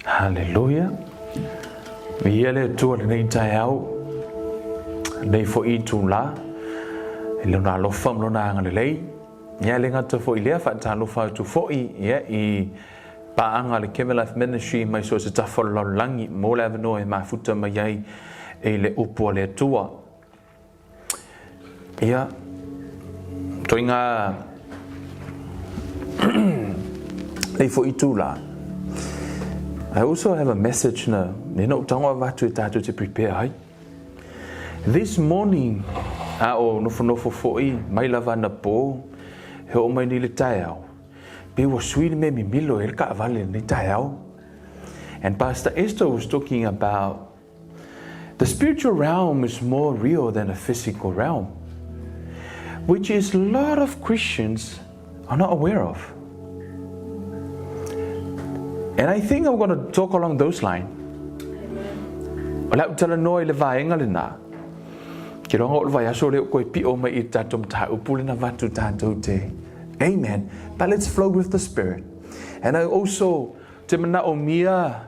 Haleluia. Viia le Atua i lenei taeao, lenei foi itulā, i Lona alofa ma Lona agalelei. Ia, e le gata foi i lea, faatalofa atu foi ia, i paaga a le Kevin Life Ministry mai so o se tafa o le lalolagi mo le avanoa e mafuta mai ai i le upu a le Atua. Ia, toiga nei foi itulā. I also have a message na ne no tango avatu e tātou te prepare ai. This morning, a o nofonofo foi mai lava na pō, he o mai ni le taeao. Pe ua sui le mea mimilo e le kaavale lenei taeao. And Pastor Esther was talking about The spiritual realm is more real than the physical realm, which is a lot of Christians are not aware of. And I think I'm going to talk along those lines. O le au talanoa i le vaega lena, ke loga o le vaiaso lea o koe pi'o mai i tatou mataupu lena vatu tatou te. Amen. But let's flow with the Spirit. And I also te manaomia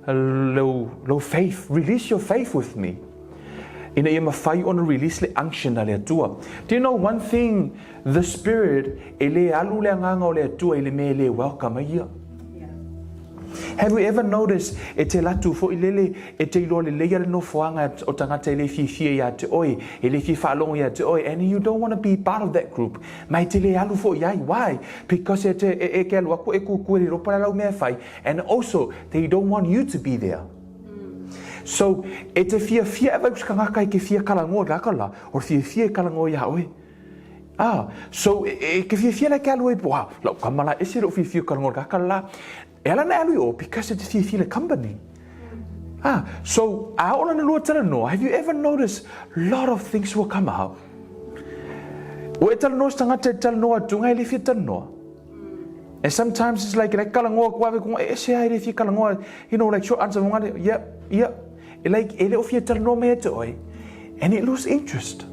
lou, lou faith, release your faith with me. Ina ia mafai ona release le unction a le Atua. Do you know one thing, the Spirit, e le alu le agaga o le Atua i le mea e le welcome ai ia. Have you ever noticed, e te latu foi lele, e te iloa lelei a le nofoaga o tagata e le fiafia ia te oe, e le fia faalogo ia te oe, and you don't want to be part of that group. Ma e te le alu foi ai. Why? Because e te, e, e ke alu aku e kuku e le ropa lau mea e fai, And also, they don't want you to be there. So, e te fiafia e vai kangaka e ke fia kalangoa le aka la, o le fiafia e kalangoa ia oe. Ah, so, e, e ke fiafia la ke alu e, wow, lau kama la, ese lou fiafia kalangoa le aka la, e ala na alu i o, because e te fiafia le company. Ah, so, a ola na lua talanoa, have you ever noticed lot of things will come out? O e talanoa se tagata e talanoa atu, ngai le fia talanoa. And sometimes it's like, like kalangoa ku ave ku e ese ai le fia kalangoa, you know, like short answer ngale, yeah, yeah. Like, e le o fia talanoa mai te oi. And it lose interest.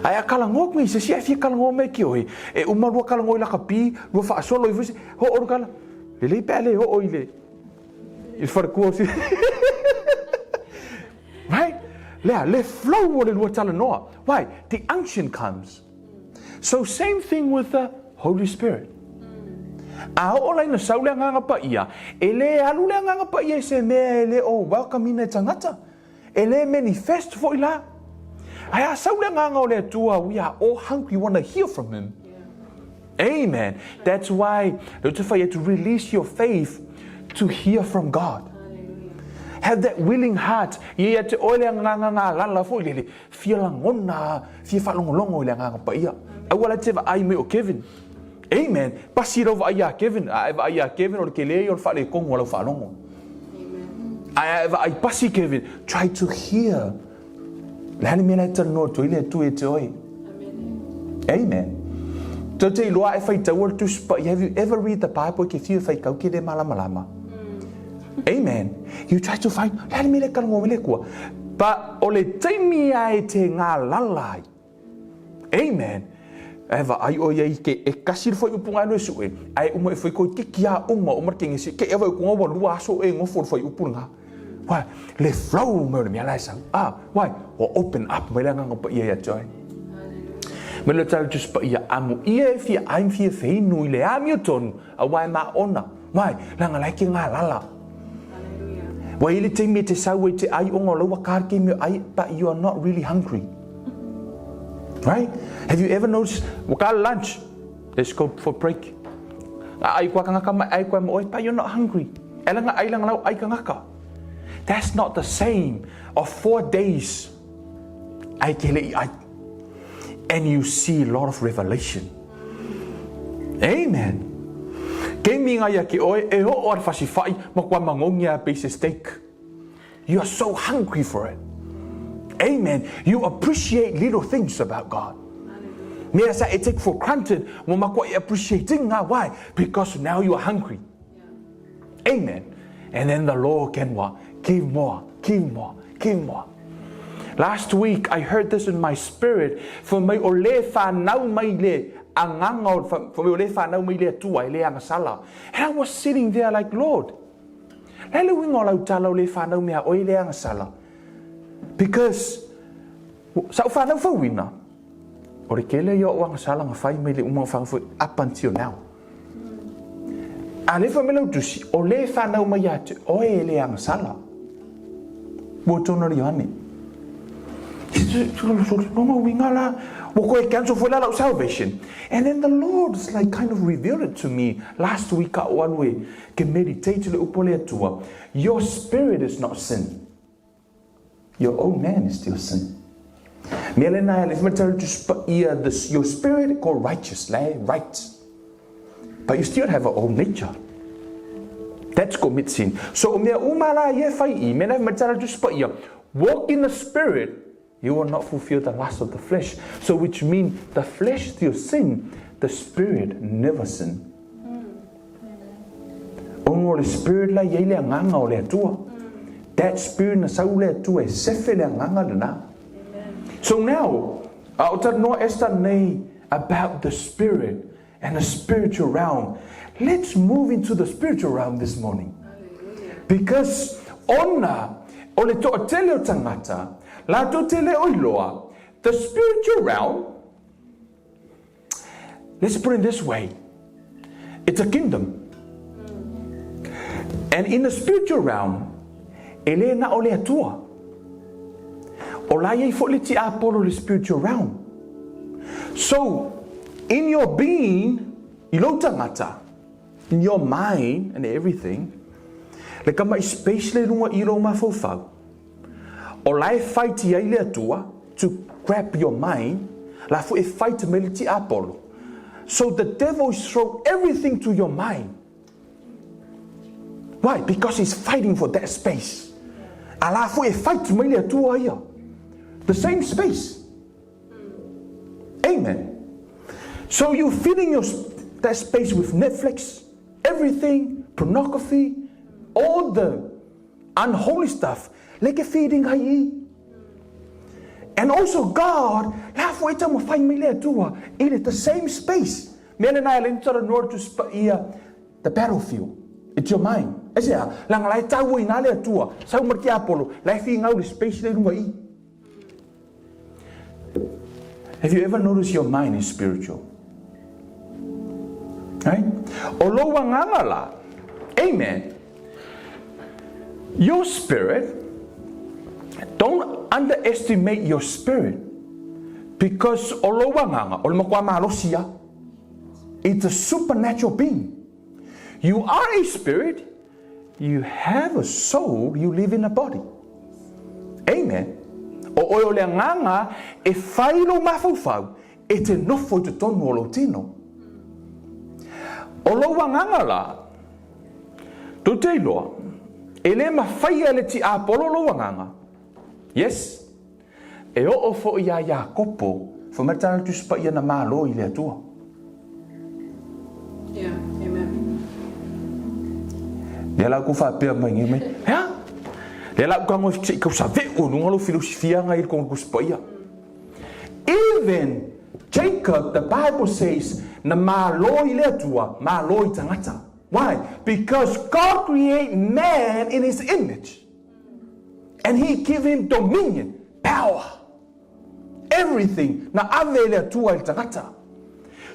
Ai a kalangoa ku i se si ai fia kalangoa mai ki oi. E uma lua kalangoa i laka pi, lua whaasolo i fusi, ho oru kala. Le lei pe ale ho o i le, i le wharekua si. Right? Lea, le flow o le lua talanoa. Why? The unction comes. So same thing with the Holy Spirit. A oo la ina sau le Agaga Paia, e le alu le Agaga Paia i se mea e le o welcome ina e tagata. E le manifest foi la. Ae a sau le Agaga o le Atua, we are all hungry, wanna hear from Him. Amen. That's why lea ou te fai atu, release your faith to hear from God. Have that willing heart. Ia ia te oe le agaga galala foi lele, Fia lagona, fia faalogologo i le Agaga Paia. Aua la te vaai mai o Kevin. Amen. Pasi lau vaai iā Kevin, a e vaai iā Kevin o le kele ia o le faaletonu o lau faalogo. Ae a e vaai pasi Kevin, try to hear. Le a le mea la e talanoa atu ai le Atua ia te oe. Amen. Tou te iloa e faitaua le Tusi Paia. Have you ever read the Bible e ke fiu e faitau ke le malamalama? Amen. You try to find, le a le mea le talanoa mai le Atua. But o le taimi a e te galala ai. Amen. E vaai ʻoe ia i ke e kasi le fuaiupu ga e sue, ae uma e fai koe ke kia uma o ma ke ngesi ke eva ku ua lua aso e ngofo le fuaiupu lena. Why? Le flow mai o le mea la e sau. Ah, why? Ua open up mai le Agaga Paia ia te oe. Me le tau Tusi Paia amu ia e fia ai ma fia feinu i le amiotonu, aua e maona. Why? Leaga la e ke galala. Ua i le taimi e te sau ai te ai onga o laua card game o ai, but you are not really hungry. Right? Have you ever noticed, ua ka lunch, let's go for break. Nga ai kua kangaka mai ai kua mo oe, but you're not hungry. E langa ai langa lau ai kangaka. That's not the same of 4 days ai ke le i ai. And you see a lot of revelation. Amen. Ke minga ia ke oe, e o'o a le fasifa'i ma kua magogi a pei se steak. You are so hungry for it. Amen. You appreciate little things about God. Mea sa e take for granted, ua makua'i appreciating nga. Why? Because now you are hungry. Amen. And then the Lord can what? Give more, give more, give more. Last week, I heard this in my spirit. Fai mai o le whanau mai le agaga o, fai mai o le whanau mai le Atua e le agasala. And I was sitting there like, Lord, Le a le uiga o lau tala o le fanau mea oe le agasala? Because sa ou fanau fauina, o le tele ia o ou agasala na fai mai le uma o fanau up until now. A lea fai mai lau tusi, o le fanau mai ia te oe e le agasala. Ua tonu le Ioane. Lona uiga la, ua koe cancel foi la lau salvation. And then the Lord is like kind of revealed it to me last week a o alu e ke meditate le upu a le Atua. Your spirit is not sin. Your old man is still sin. Mea lena e le fai to ia this your spirit called righteous, la right. But you still have an old nature. That's commit sin. So o mea uma la ia fai i, mea na fai to ia walk in the spirit, you will not fulfill the lust of the flesh. So which mean the flesh still sin, the spirit never sin. Ona o le spirit la e i ai le agaga o le Atua. That spirit na sau le Atua e sefe le agaga lena. So now, a o talanoa Esther nei about the spirit and the spiritual realm. Let's move into the spiritual realm this morning. Because ona o le toatele o tagata, latou te le o iloa, the spiritual realm, Let's put it this way. It's a kingdom. And in the spiritual realm, e le na o le Atua. O la iai foi le tiapolo le spiritual realm. So, in your being, i lou tagata, in your mind and everything, le kama'i space le lunga i lou mafaufau, O la e fight i ai le Atua to grab your mind, la foi e fight mai le tiapolo. So the devil is throw everything to your mind. Why? Because he's fighting for that space. A la foi e fight mai le Atua ia. The same space. Amen. So you filling your that space with Netflix, everything, pornography, all the unholy stuff, le ke feeding hai i. And also God, la fo e taumafai mai le Atua i le the same space. Mea lena e le tara nor to ia the battlefield. It's your mind. E se a, langa la e tau i nā le Atua, sau mar tiapolo, la e whingau le space le runga i. Have you ever noticed your mind is spiritual? Right? O lou agaga la. Amen. Your spirit, don't underestimate your spirit. Because o lou agaga, o le matua malosi a. It's a supernatural being. You are a spirit, you have a soul, you live in a body. Amen. O oe o le agaga e fai lou mafaufau e te nofo i totonu o lou tino. O lou agaga la, tou te iloa, e le mafai e le tiapolo lou agaga. Yes. E oo foi iā Iakopo, fai mai le tala Tusi Paia na malo i le Atua. Yeah, amen. Lea la ku faapea mai nei mai, Ea? Lea la uka ngoi se kau save'u i luga lou filosifiaga i le kongo Tusi Paia. Even Jacob, the Bible says, na malo i le Atua, malo i tagata. Why? Because God create man in his image. And he give him dominion, power, everything na ave e le Atua i le tagata.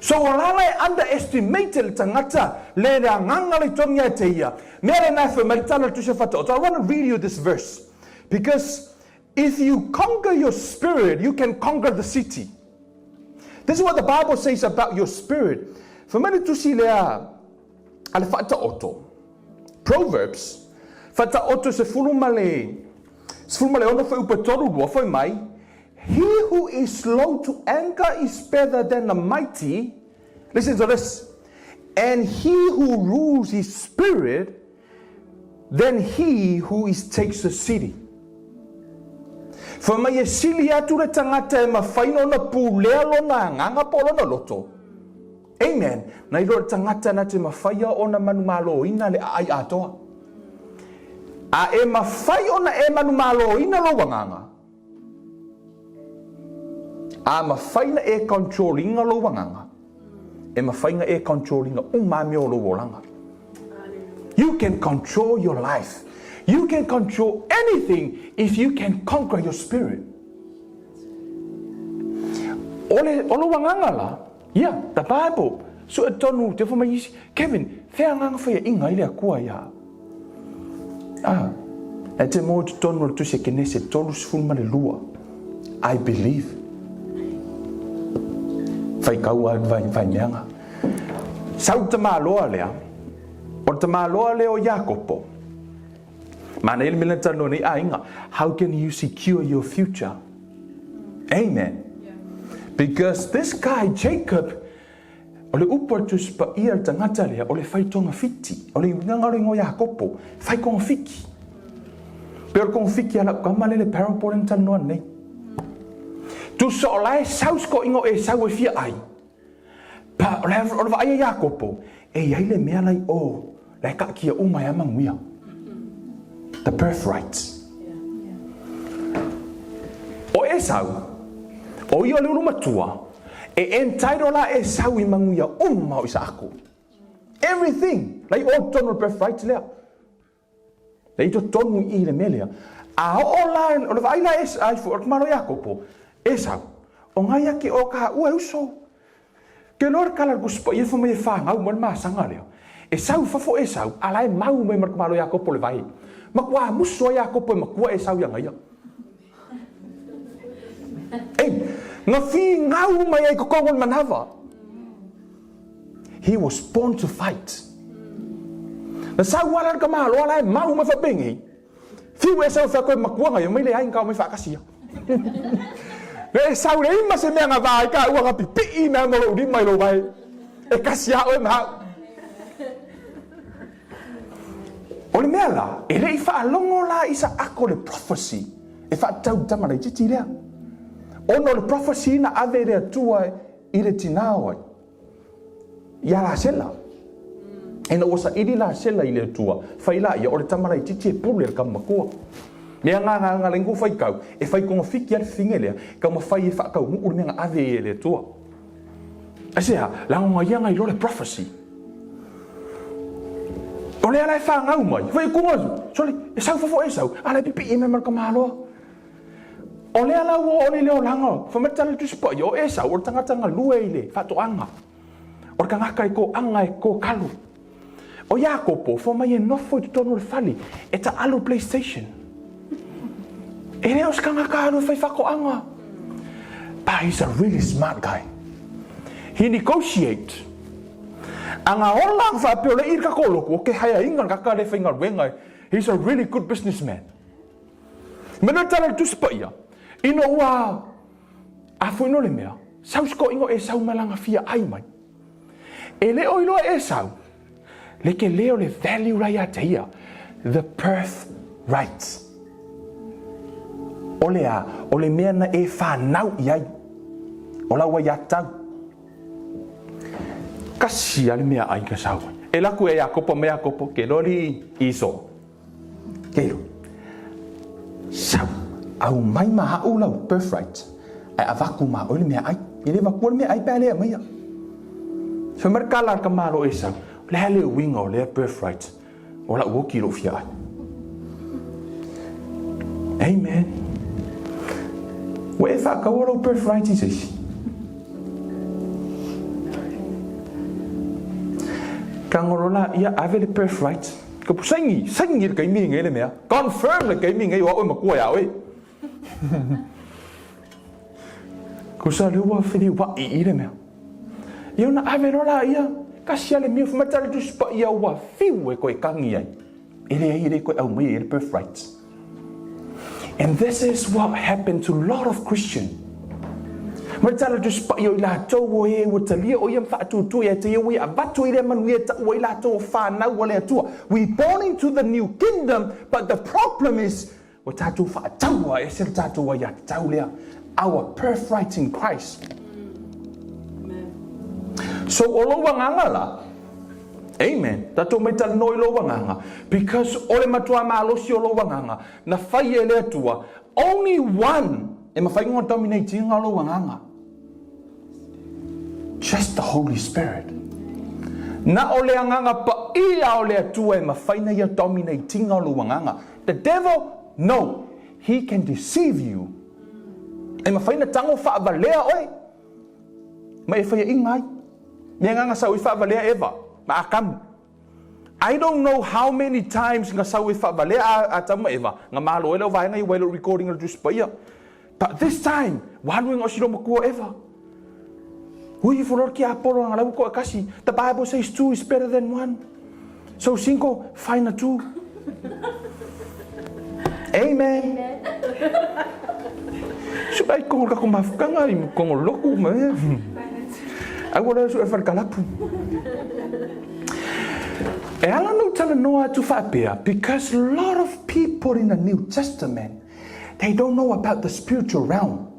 So o la la e underestimate le tagata le le agaga le togi ia te ia. Mea lena e fai mai le tala le Tusi o Fataoto. I want to read you this verse because if you conquer your spirit, you can conquer the city. This is what the Bible says about your spirit. Fai mai le tusi lea a le Faataoto, Proverbs, Faataoto 16 fuaiupu 32, fai mai, He who is slow to anger is better than the mighty, listen to this, and he who rules his spirit than he who is takes the city. Fai mai e sili atu le tagata e mafai ona pulea lona agaga po o lona loto. Amen. Nai lo le tagata na te mafaia ona manumaloina le aai atoa. A e mafai ona e manumaloina lou agaga. A mafai na e control ina lou agaga. E mafai na e control ina uma mea o lou olaga. You can control your life. You can control anything if you can conquer your spirit. O le, o lou agaga la, ia, the Bible, sue tonu, te whamai isi, Kevin, whea agaga whaiainga ai le Atua ia au? Ah, e te moe totonu o le tusi a Kenese 32, I believe. Whai kaua, whai, whai meanga. Sau tamaloa lea, o le tamaloa lea o Iakopo, Manaia le mea lea na talanoa nei aiga, how can you secure your future? Amen. Because this guy Jacob, o le upu a le Tusi Paia le tagata lea, o le fai togafiti. O le uiga o le igoa Iakopo, fai togafiki. Pe o le togafiki a lau tama lea le parable lea na talanoa nei. Tusa o la e sau se toeaiga o Esau e fia ai. Pa, o le, o le vaai a Iakopo, e i ai le mea la i o, la e taatia uma ai a manuia. The birthright. O Esau, o ia o le ulu matua, e entitle la Esau i manuia uma o Isaako. Everything! La i o totonu o le birthright lea. E i totonu i i le mea lea. A oo la, o le vaai la e ai fo, o le tamaloa Iakopo, Esau, o ngai ake o ka ua e uso. Ke loa le kala le kusi paia fo mai e whangau mai le masaga lea. E sau i fafo Esau, a la e mau mai ma le tamaloa Iakopo le vai. Matua musu ai Iakopo e matua Esau ia ngaia. Ei, nga fīngau mai ai totonu o le manava. He was born to fight. Na sau ala le tamaloa la e mau mai faapengei. Fiu Esau e whea koe matua ngai mai le ai nga mai whaakasi ia. Na Esau le ima se mea nga vai ka ua nga pipii mea mo lou lima i lou vai. E kasi a oe ma au. O le mea la, e le i faalogo la Isaako le prophecy e faatatau i le tama laitiiti lea. Ona o le prophecy na ave e le Atua i le tinā o ai? Ia Lasela. Ina ua saili Lasela i le Atua, fai laia, o le tama laitiiti e pule i le tama matua. Mea nga nga lengu faitau, e fai togafiti a le fafine lea, e taumafai e faataunuu le mea na ave ai e le Atua. Aisea? Leaga ona ia na iloa le prophecy. O lea la e fanau mai, fai atu sole, e sau fafo Esau, a la e pipii mai ma le tamaloa. O lea la ua oo nei le olaga, fai mai le tala i le Tusi Paia, o Esau o le tagata galue i le faatoaga, o le tagata i toaga e tokalu. O Iakopo, fai mai e nofo i totonu o le fale, e taalu playstation. E le o se tagata alu e fai faatoaga. But he's a really smart guy. He negotiate. A nga ola ang faapea o le i le tatou lotu, o ke haeaina le tagata le faigaluega. He's a really good businessman. Me le tala le Tusi Paia, ina ua a foi no le mea, sau se toeaiga o Esau ma lana fia ai mai. E le o iloa e Esau le tele o le value la ia te ia, the birth right. O le a, o le mea na e whanau i ai, o lau aiatatau. Kasi a le mea ai ka sau ai. E laku e Iakopo me Iakopo, ke loli Iso. Kelo. Sau, aumai ma a'u lau birthright, ae avatu ma oe le meaai. E le avatua le meaai pe a le aumaia. Fai mai le tala a le tamaloa Esau, O le a le uiga o lea birthright o la'u oki i lo'u fia ai? Amen. Ua e faataua lou birthright i se isi? Tagolo laia, ave le birthright. Ka saini, saini le taimi lenei le mea. Confirm le taimi lenei o au e matua iā oe. Kusa lea ua feliuaʻi i le mea. Ia ona ave loa laia, kasi a le mea, fai mai tala Tusi Paia ua fiu e toe tagi ai. E leai e le toe aumaia i ai le birthright. And this is what happened to lot of Christian. Mai tala Tusi Paia o i latou o e ua talia o ia ma faatuatua ia te ia ua ia avatu ai lea manuia e taua ai latou o fanau a le Atua. We born into the new kingdom, but the problem is ua tatou faataua ese le tatou aiatatau lea, our birthright in Christ. So o lou agaga la, amen, tatou mai talanoa i lou agaga, because o le matua malosi o lou agaga, na fai e le Atua, only one e mafai ona dominate ina lou agaga. Just the Holy Spirit. Na o le Agaga Paia o le Atua e mafai na Ia dominate ina o lou agaga. The devil, no. He can deceive you. E mafai na tago faavalea oe ma e faiaina ai. Le agaga sau ai faavalea Eva ma Akamu. I don't know how many times na sau ai faavalea a Atamu ma Eva, na malo ai lau vaega ia ua e le o record ina le Tusi Paia. But this time, ua alu e gaosi lou matua o Eva. Ui ifo loa le tiapolo leaga la ua toatasi. The Bible says two is better than one. So single, find a two. Amen. Suʻa i kongo le tatou mafutaga i kongo loku ma ea. Aua loa e suʻa i le falekalapu. E ala ona ou talanoa atu faapea because lot of people in the New Testament They don't know about the spiritual realm.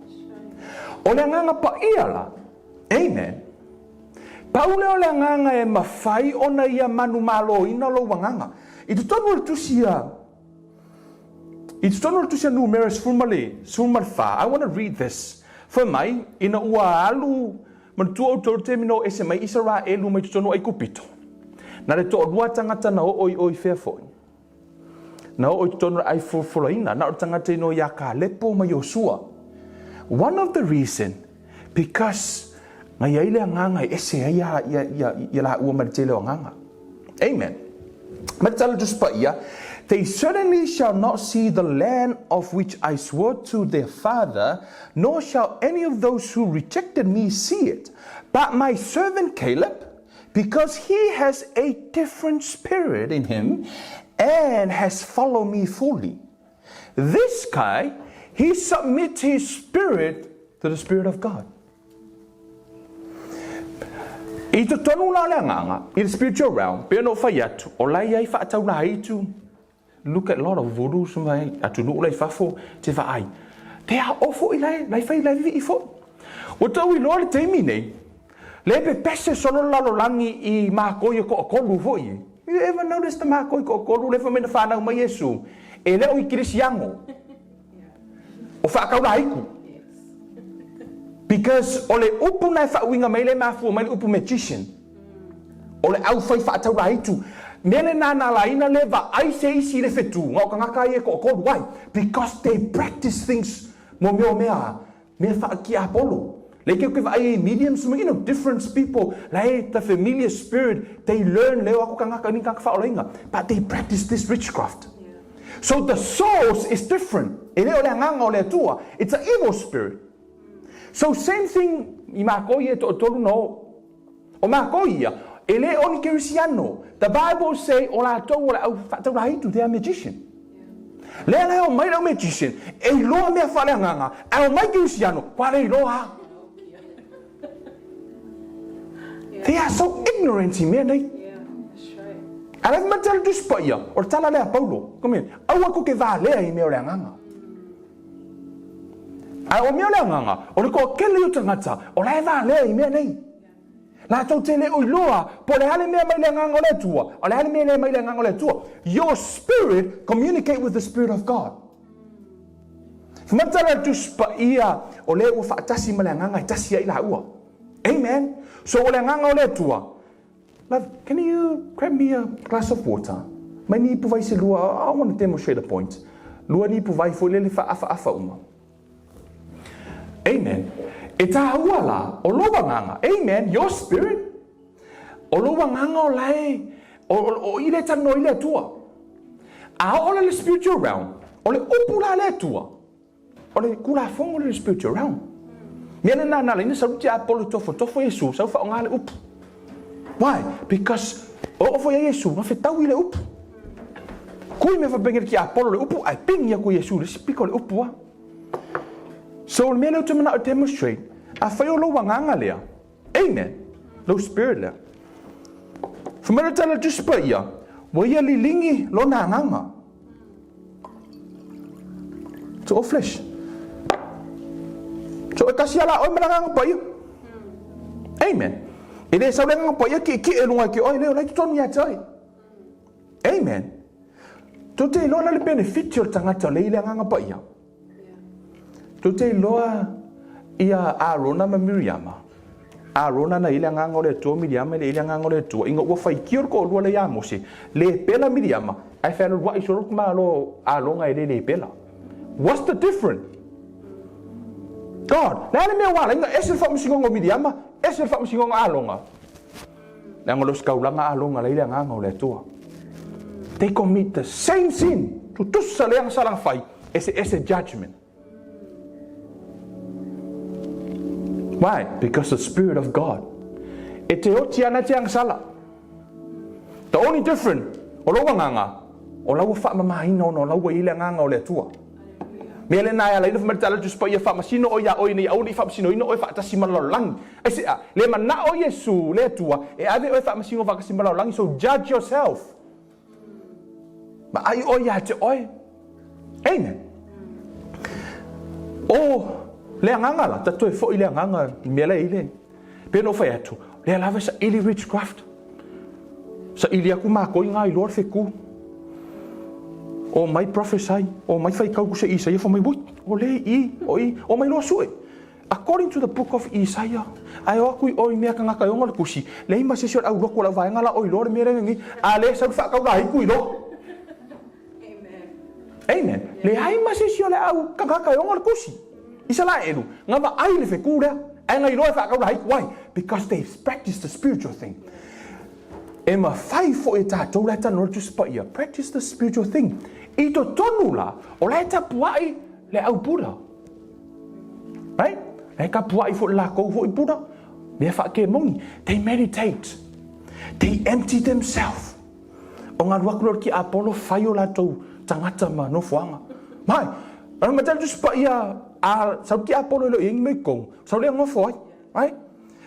O le Agaga Paia la, amen, pau lea o le Agaga e mafai ona ia manumaloina lou agaga. I totonu o le tusi a, i totonu o le tusi a Numera 14, I want to read this. Fai mai, ina ua alu, manatua outou le taimi na o ese mai Isaraelu mai totonu o Aikupito, na le toalua tagata na oo i o i fea foi? Na oo i totonu o le aifolafolaina, na o le tagata inoa iā Kalepo ma Iosua. One of the reason, because na i ai le agaga e ese ai ia, ia, ia, ia lāua mai le tele o agaga. Amen. Ma le tala Tusi Paia, They certainly shall not see the land of which I swore to their father, nor shall any of those who rejected me see it. But my servant Caleb, Because he has a different spirit in him and has followed me fully. This guy, he submits his spirit to the Spirit of God. I totonu la o le agaga, i le spiritual realm, pei ona ou fai atu, o la e i ai faataulaitu, Look at lot of voodoos mai atunuu la i fafo te vaai. Te a o foi la e fai la e vivii foi. Ua tau iloa le taimi nei, le pepese solo le lalolagi i makoi e toatolu foi e. You ever notice the makoi toatolu le fai mai na fanau mai Iesu, e le o i Kirisiano. O faataulaitu. Because o le upu na e faauiga mai le mafua mai le upu magician. O le au fai faataulaitu. Mea lena na ala ai na le vaai se isi i le fetu, na o tagata ia e toatolu. Why? Because they practice things mo mea o mea, mea faakiapolo. Le ke ke vaai ai mediums, you know, different people, la e the familiar spirit, they learn leo aku tagata ni tagata faaolaina. But they practice this witchcraft. So the source is different. E le o le agaga o le Atua. It's an evil spirit. So same thing i mākou ia e toatolu na o. O mākou ia, e le o ni Kerisiano. The Bible say o latou o le au faataulaitu, they are magician. Lea la e omai le au magician, e iloa mea faaleagaga, ae omai Kerisiano, kua le iloa. They are so ignorant i mea nei. A la fai mai le Tusi Paia, o le tala lea a Paulo, come here, aua kou te valea i mea o le agaga. Ae o mea o le agaga, o le toatele o tagata, o la e valea i mea nei. Latou te le o iloa po o le a le mea mai le agaga o le Atua, o le a le mea le mai le agaga o le Atua. Your spirit communicate with the Spirit of God. Fai mai le tala a le Tusi Paia, o lea ua faatasi ma le agaga e tasi ai laua. Amen. So o le agaga o le Atua, Love, can you grab me a glass of water? Mai ni ipu vai se lua, I want to demonstrate a point. Lua ni ipu vai foi lele whaawhaafa uma. Amen. E tāua la, o lou agaga, amen, your spirit, o lou agaga o lae, o, o, o i le talanoa i le Atua. A oo la i le spiritual realm, o le upu la a le Atua, O le Tulafono lea o le spiritual realm. Mea lena na ala ai na sau le tiapolo e tofotofo Iesu, sau faaaoga le upu. Why? Because o oo foi ia Iesu, na fetaui le upu. Kui mea faapena le tiapolo le upu, ae pigi aku Iesu i le isi piko o le upu a. So o le mea lea ou te manao e demonstrate, afai o lou agaga lea, Amen. Lou spirit lea. Fai mai le tala le Tusi Paia, ua ia liligi lona agaga. To all flesh. So e kasi ala oe ma le agaga paia. Amen. E le sau le agaga paia ki'eki'e i luga i ke oe, le o la i totonu ia te oe. Amen. Tou te iloa la le benefiti o le tagata o lea i le agaga paia. Tou te iloa ia Arona ma Miriama. Arona na i ai le Agaga o le Atua, o Miriama e le i ai le Agaga o le Atua, ina ua faitio le toalua lea ia Mose, le pela Miriama, ae fealualuai solo le tamaloa o Arona e le le pela. What's the difference? God, le a le mea ua ala ai ona ese le faamasinoga o Miriama, ese le faamasinoga o Arona? Leaga o le ositaulaga Arona la i ai le Agaga o le Atua. They commit the same sin, tutusa le agasala na fai, eseese judgment. Why? Because the Spirit of God. E te oti ana te agasala. The only difference, o lou agaga, o la ua faamamaina ona o la ua i ai le agaga o le Atua. Mea lena e ala ai ona fai mai le tala a le Tusi Paia, Faamasino oe iā oe ina ia aua ne i faamasinoina oe faatasi ma le lalolagi. Aisea? Le manao Iesu, le Atua, e ave oe e faamasino faatasi ma le lalolagi, so judge yourself. Vaai oe iā te oe. Amen. O le agaga la, ta toe foi le agaga i mea la e i le. Pei ona ou fai atu, lea lava e saili witchcraft. Saili aku mākou i ngā iloa le feku. O mai prophesy, o mai faitau ku se Isaia, fai mai, ui, o le i, o i, o mai loa sue. According to the book of Isaiah, ae o aku i o i mea kangaka e ona le tusi, leai ma se isi o le au lotu o le auvaega la o iloa le mea lea nei, a le sau le faatau lahiku iloa. Amen. Leai ma se isi o le au kangaka e ona le tusi. Isalaelu, na vaai le feku lea, ae na iloa e faatau lahiku. Why? Because they practice the spiritual thing. E mafai foi e tatou la e talanoa le Tusi Paia, practice the spiritual thing. I totonu la, o la e tapuai le au Buddha. Right? E kapuaʻi foi lākou foi Buddha, mea faakemoni. They meditate. They empty themselves. O ngā alu aku lea o le kiapolo fai o latou tagata ma nofoaga. Mai, ana matau tusi paia a sau kiapolo e le o i ai ni mea i totonu, sau lea nofo ai. Right?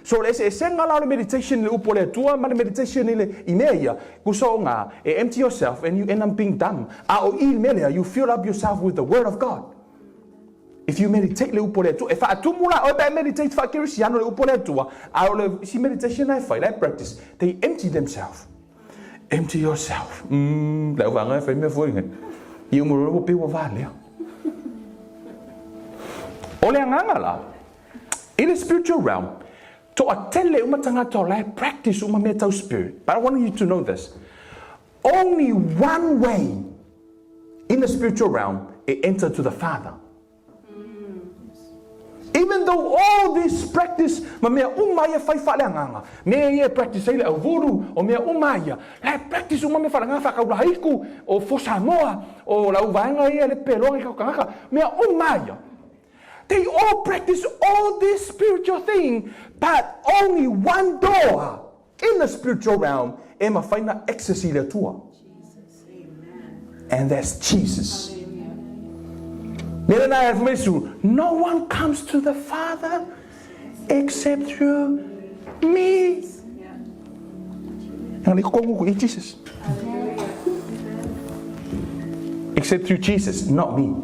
So o le eseesega la o le meditation i le upu a le Atua ma le meditation i le i mea ia, tusa o ngā, e empty yourself and you end up being dumb. A o i le mea lea, you fill up yourself with the word of God. If you meditate le upu o le Atua, e faatumu la oe pe a meditate faa-Kerisiano le upu o le Atua, a o le isi meditation la e fai, la e practice, they empty themselves. Empty yourself. Mm, le auvaega e fai mea foi ngai. I uma loa ua pei ua valea. O le agaga la, i le spiritual realm, toatele uma tagata o la e practice uma mea tau spirit. But I want you to know this. Only one way in the spiritual realm e enter to the Father. Even though all this practice ma mea uma ia fai faaleagaga, mea ia e practice ai le au voodoo, o mea uma ia, la e practice uma mea faaleagaga faakaulahaiku, o fo Samoa, o lau vaega ia le peloa i tagata, mea uma ia. They all practice all this spiritual thing, but only one door In the spiritual realm, e mafai na access i le Atua. And that's Jesus. Mea lena e fai mai no one comes to the Father except through me. Engari ko kongu i Jesus. Except through Jesus, not me.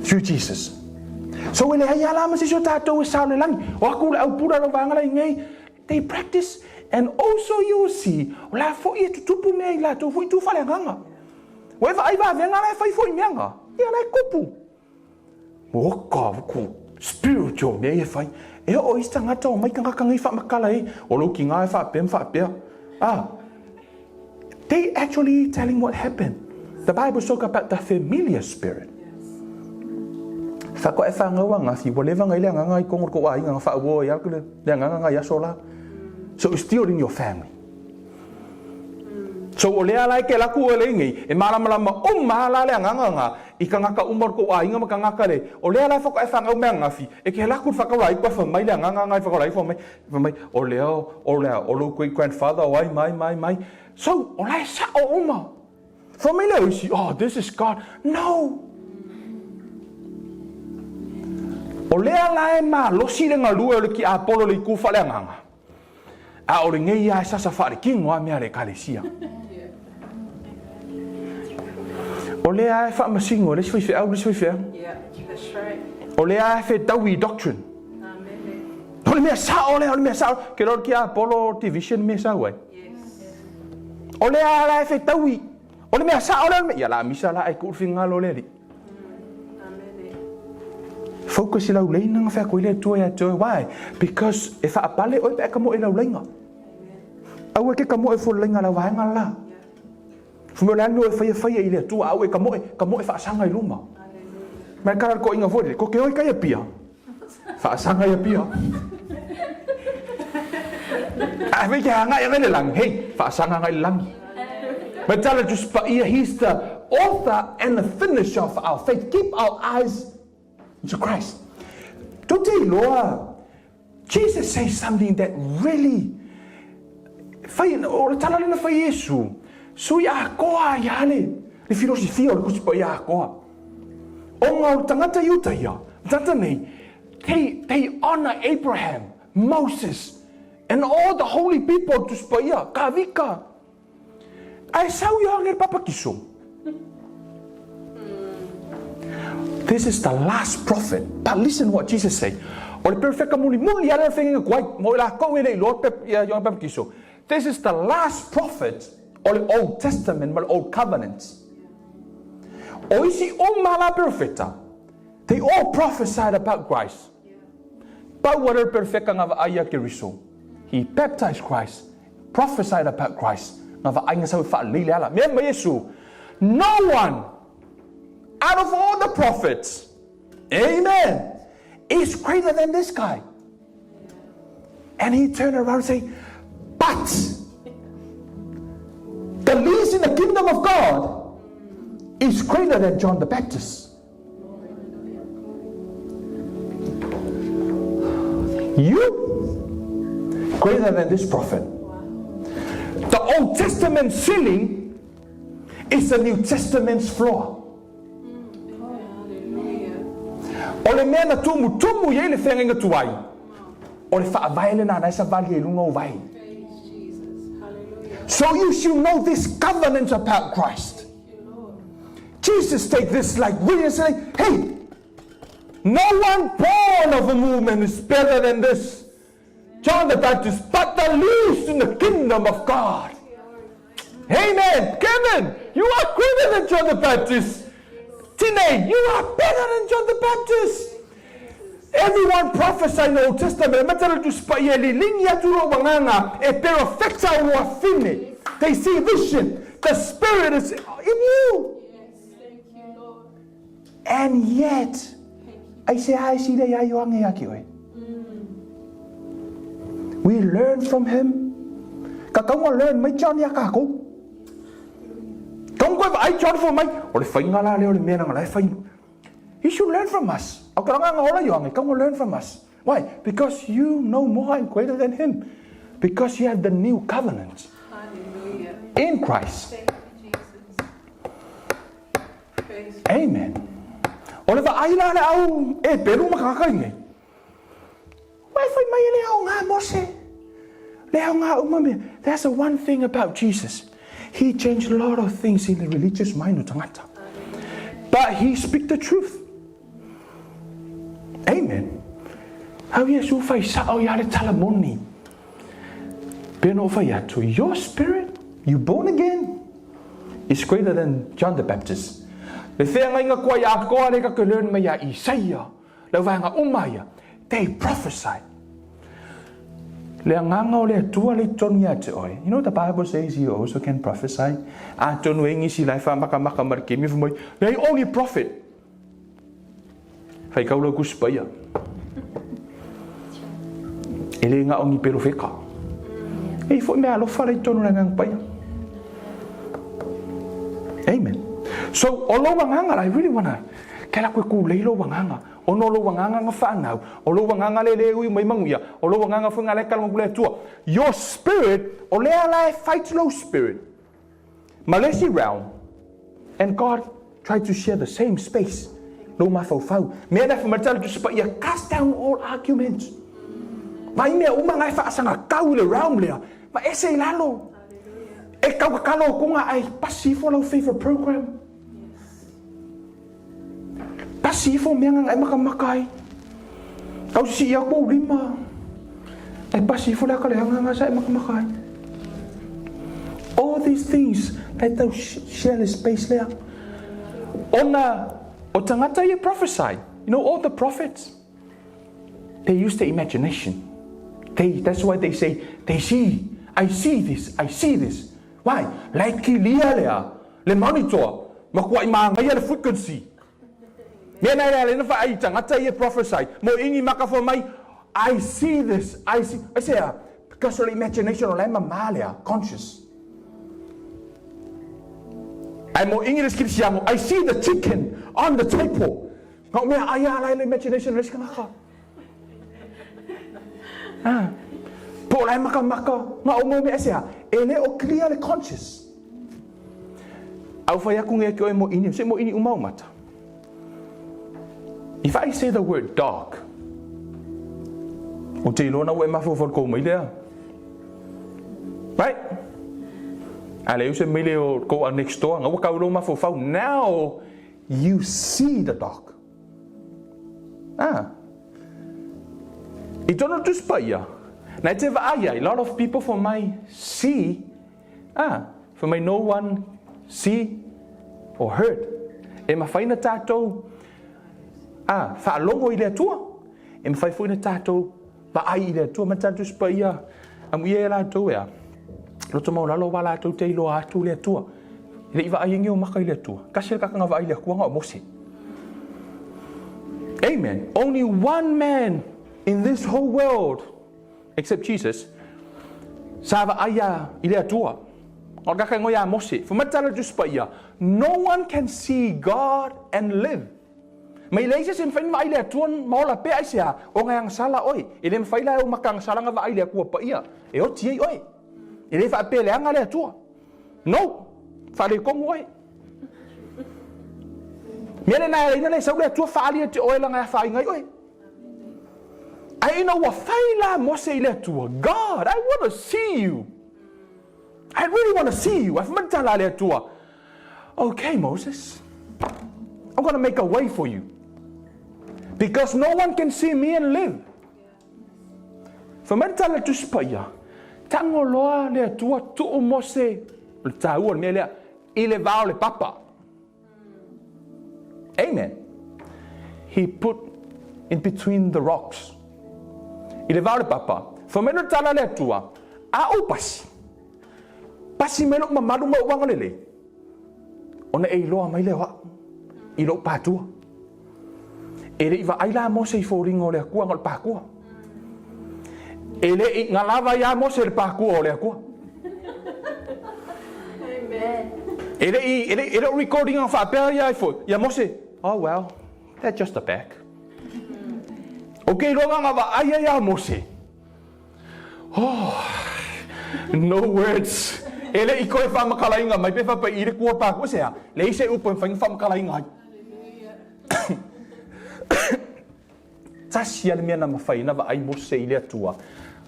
Through Jesus. So e leai ala ma se isi o tatou e sao le lagi. O aku le au pura lau vaega la i nei, They practice and also you will see o la foi e tutupu mea i latou foi tu faleagaga. Ua e vaai vavenga la e fai foi mea nga, ia la e kupu. Oka ku spiritual mea ia e fai. E oo isi tagata o mai tagata nei faamatala ei, o lou kina e faapea ma faapea. Ah, they actually telling what happened. The Bible talk about the familiar spirit. Whakoa e whangau a ngathi, ua leva ngai le anganga i kongo ko aiga nga whaua i aku le, le anganga ngai aso la. So it's still in your family. So o lea la e ke laku o le ingi, e malamalama uma la le anganga nga, i kangaka uma ko aiga ma kangaka le, o lea la e whakoa e whangau me ngathi, e ke laku whakaura i kua whamai le anganga ngai whakaura i whamai, whamai, o lea, o lea, o lou great grandfather o ai mai mai mai. So, o la e sao uma. Fai mai lea o isi, oh, this is God. No! O lea la e malosi le galue o le kiapolo le itu faaleagaga, a o lenei lava e sasa faalekino a mea a le Ekalesia. O lea e faamasino e le isi faifeau le isi faifeau. O lea e fetaui i doctrine. O le mea sao lea, o le mea sao. Ke loa le kiapolo division mea sau ai. O lea la e fetaui. O le mea sao lea, ia la misa la e tuu le finagalo o le Alii. Focus i lau leina nga fai atu ai le Atua ia te oe. Why? Because e faapale oe pe a e kamoe i lau laina. Aua e ke kamoe fua le laina a lau vaega le la. Fai mai o le a le mea ua e faia, faia i le Atua, aua e kamoe, kamoe faasaga i luma. Ma e kala le toaiga foi lele, ko ke oi kai Apia. Faasaga i Apia. Ae fai ke hangai agai le lagi, hei, faasaga agai le lagi. Ma e tala Tusi Paia, He's the author and the finisher of our faith. Keep our eyes to Christ. Tou te iloa, Jesus say something that really fai, o le tala lea na fai e Iesu, sui atoa ai lava le, le filosofia o le Tusi Paia atoa. Ona o le tagata Iuta ia, le tagata nei, they, they honor Abraham, Moses, and all the holy people o le Tusi Paia, Kavika. Ae sau Ioane le Papatiso. This is the last prophet. But listen what Jesus say. O le perofeka mulimuli lava lea o le faiga tuai, mo i latou e le iloa ia Ioane Papatiso. This is the last prophet o le Old Testament ma le Old Covenant. O isi uma la perofeta, they all prophesied about Christ. Pau lava lea o le perofeka na vaai ia Keriso. He baptized Christ. Prophesied about Christ, nga vaaiga sau e faalelei le ala. Mea mai Iesu, No one out of all the prophets, amen, is greater than this guy. And he turned around and say, But the least in the kingdom of God is greater than John the Baptist. You greater than this prophet. The Old Testament ceiling is the New Testament's floor. O le mea na tumutumu i ai le feagaiga tuai, o le faavae lena na e savali ai i luga o vai. So you should know this covenant about Christ. Jesus take this like really and say, hey, no one born of a woman is better than this. John the Baptist, but the least in the kingdom of God. Amen. Kevin, you are greater than John the Baptist. Tine, you are better than John the Baptist. Everyone prophesy in the Old Testament, e matara tu spa ia li lingi atu ro wanganga, e pero feta o afine. They see vision. The Spirit is in you. And yet, ai se ai si le ia ioange ia ki oe. We learn from him. Ka kaunga learn mai John ia kākou. Kaunga koe ai John fo mai. O le whainga la leo le mea nanga la e whai. He should learn from us. Au ka ranga ola Ioange, kaunga learn from us. Why? Because you know more and greater than him. Because you have the new covenant. Hallelujah. In Christ. Thank you, Jesus. Praise Amen. O le vaai la le au e pelu ma kaka i nei. Wai fai mai e le ao ngā Mose. Le ao ngā uma mea. That's the one thing about Jesus. He changed a lot of things in the religious mind o tangata. But he speak the truth. Amen. Au Iesu fai sao ia le tala moni. Pena o fai atu, your spirit, you born again, is greater than John the Baptist. Le wheangainga koa i a koa le ka ke learn mai a Isaia, lau vaega uma ia, they prophesy. Le agaga o le Atua le i totonu ia te oe. You know what the Bible says you also can prophesy? Atonu e ngisi la e whamakamaka ma le kemi fai mai, they only prophet. Fai kau lau kusi paia. E le ngao ni perofeka. E i foi mea alofa le i tonu le agaga paia. Amen. So, o lou agaga la, I really wanna, ke la koe kūlei lou agaga. Ona o lou agaga nga whanau, o lou agaga le le ui mai manuia, o lou agaga foi nga le kala le Atua. Your spirit, o lea la e fight lou spirit. Ma le isi realm, and God tried to share the same space, lou mafaufau. Mea na whamatala tu spa ia, cast down all arguments. Vai mea uma nga e whaasanga kau i le realm lea, ma ese i lalo. E kau kakalo o konga ai, pasi ifo lau favorite program. Pasi ifo mea nga e makamaka ai. Kau sisi ia kou lima. E pasi ifo le aka le hanga nga sa e makamaka ai. All these things, they tau share the space lea. Ona, o tangata ia prophesy. You know, all the prophets, they use their imagination. They, that's why they say, they see, I see this, I see this. Why? Like kilia lea, le monitor, makuai maangaia le frequency. Mea nei lea lena vaai tagata ia prophesy, mo ingi maka fo mai, I see this, I see, I say, ah, because of the imagination o la e mamā lea, conscious. Ai mo ingi le skilisiango, I see the chicken on the table. Ngau mea ai a la le imagination le sikangaka. Ah. Po la maka maka, ngau mo mea sea, e le o clear le conscious. Au whai aku nge ki oe mo ini, se mo ini umau mata. If I say the word dog, o te iloa na ua e mafaufau kou mai lea. Right? A le use mai le o kou a next door, nga ua kau lo mafaufau. Now, you see the dog. Ah. I tono tusi paia, na e te vaai ai, lot of people for my see Ah, fai mai no one see or heard. E mawhai na tātou ah, whaalogo i le Atua. E mawhai foi na tātou vaai i le Atua. Ma tātou spa ia, amu ia e lātou ea. Roto mau lalo wa lātou te iloa atu le Atua. E le i vaai ingi o maka i le Atua. Kasi le kakanga vaai le Atua nga o Mose. Amen. Only one man in this whole world except Jesus, sa vaai ia i le Atua. O le kaka ingoa ia Mose. Fai mai le tala o le Tusi Paia, No one can see God and live. Ma i leai se isi e mafai ona vaai i le Atua ma ola pea, aisea? O ngai agasala oe. E le mafai la e ou maka agasala ona vaai i le Atua Paia e oti ai oe. E le faapea leaga le Atua. No! Faaletonu oe. Mea lena e ala ai ona le sau le Atua faaali ia te oe lana e afaina ai oe. Ae ina ua fai la Mose i le Atua, God, I want to see you. I really want to see you. Ae fai mai le tala a le Atua, Okay, Moses, I'm going to make a way for you. Because no one can see me and live. Fai mai le tala a le Tusi Paia, Tago loa le Atua tuu Mose, o le taua o le mea lea, i le vao o le papa. Amen. He put in between the rocks. I le vao le papa. Fai mai le tala le Atua, a ou pasi. Pasi mai lou mamalu ma ou agalelei. Ona e iloa mai lea o au i lou pātua. E le i vaai la Mose i foliga o le Atua na o le pākua. E le i galava ia Mose le pākua o le Atua. E le i, e le, e le o recording ang faapea ia ai foi, ia Mose, oh well, that's just a back. Okay, iloa nga vaai ai ia Mose. Oh, no words. E le i koe whamakalainga mai pe whapai i le kua pākua se a, le i se upu e whainga whamakalainga ai. Tasi a le mea na mawhai na vaai Mose i le Atua,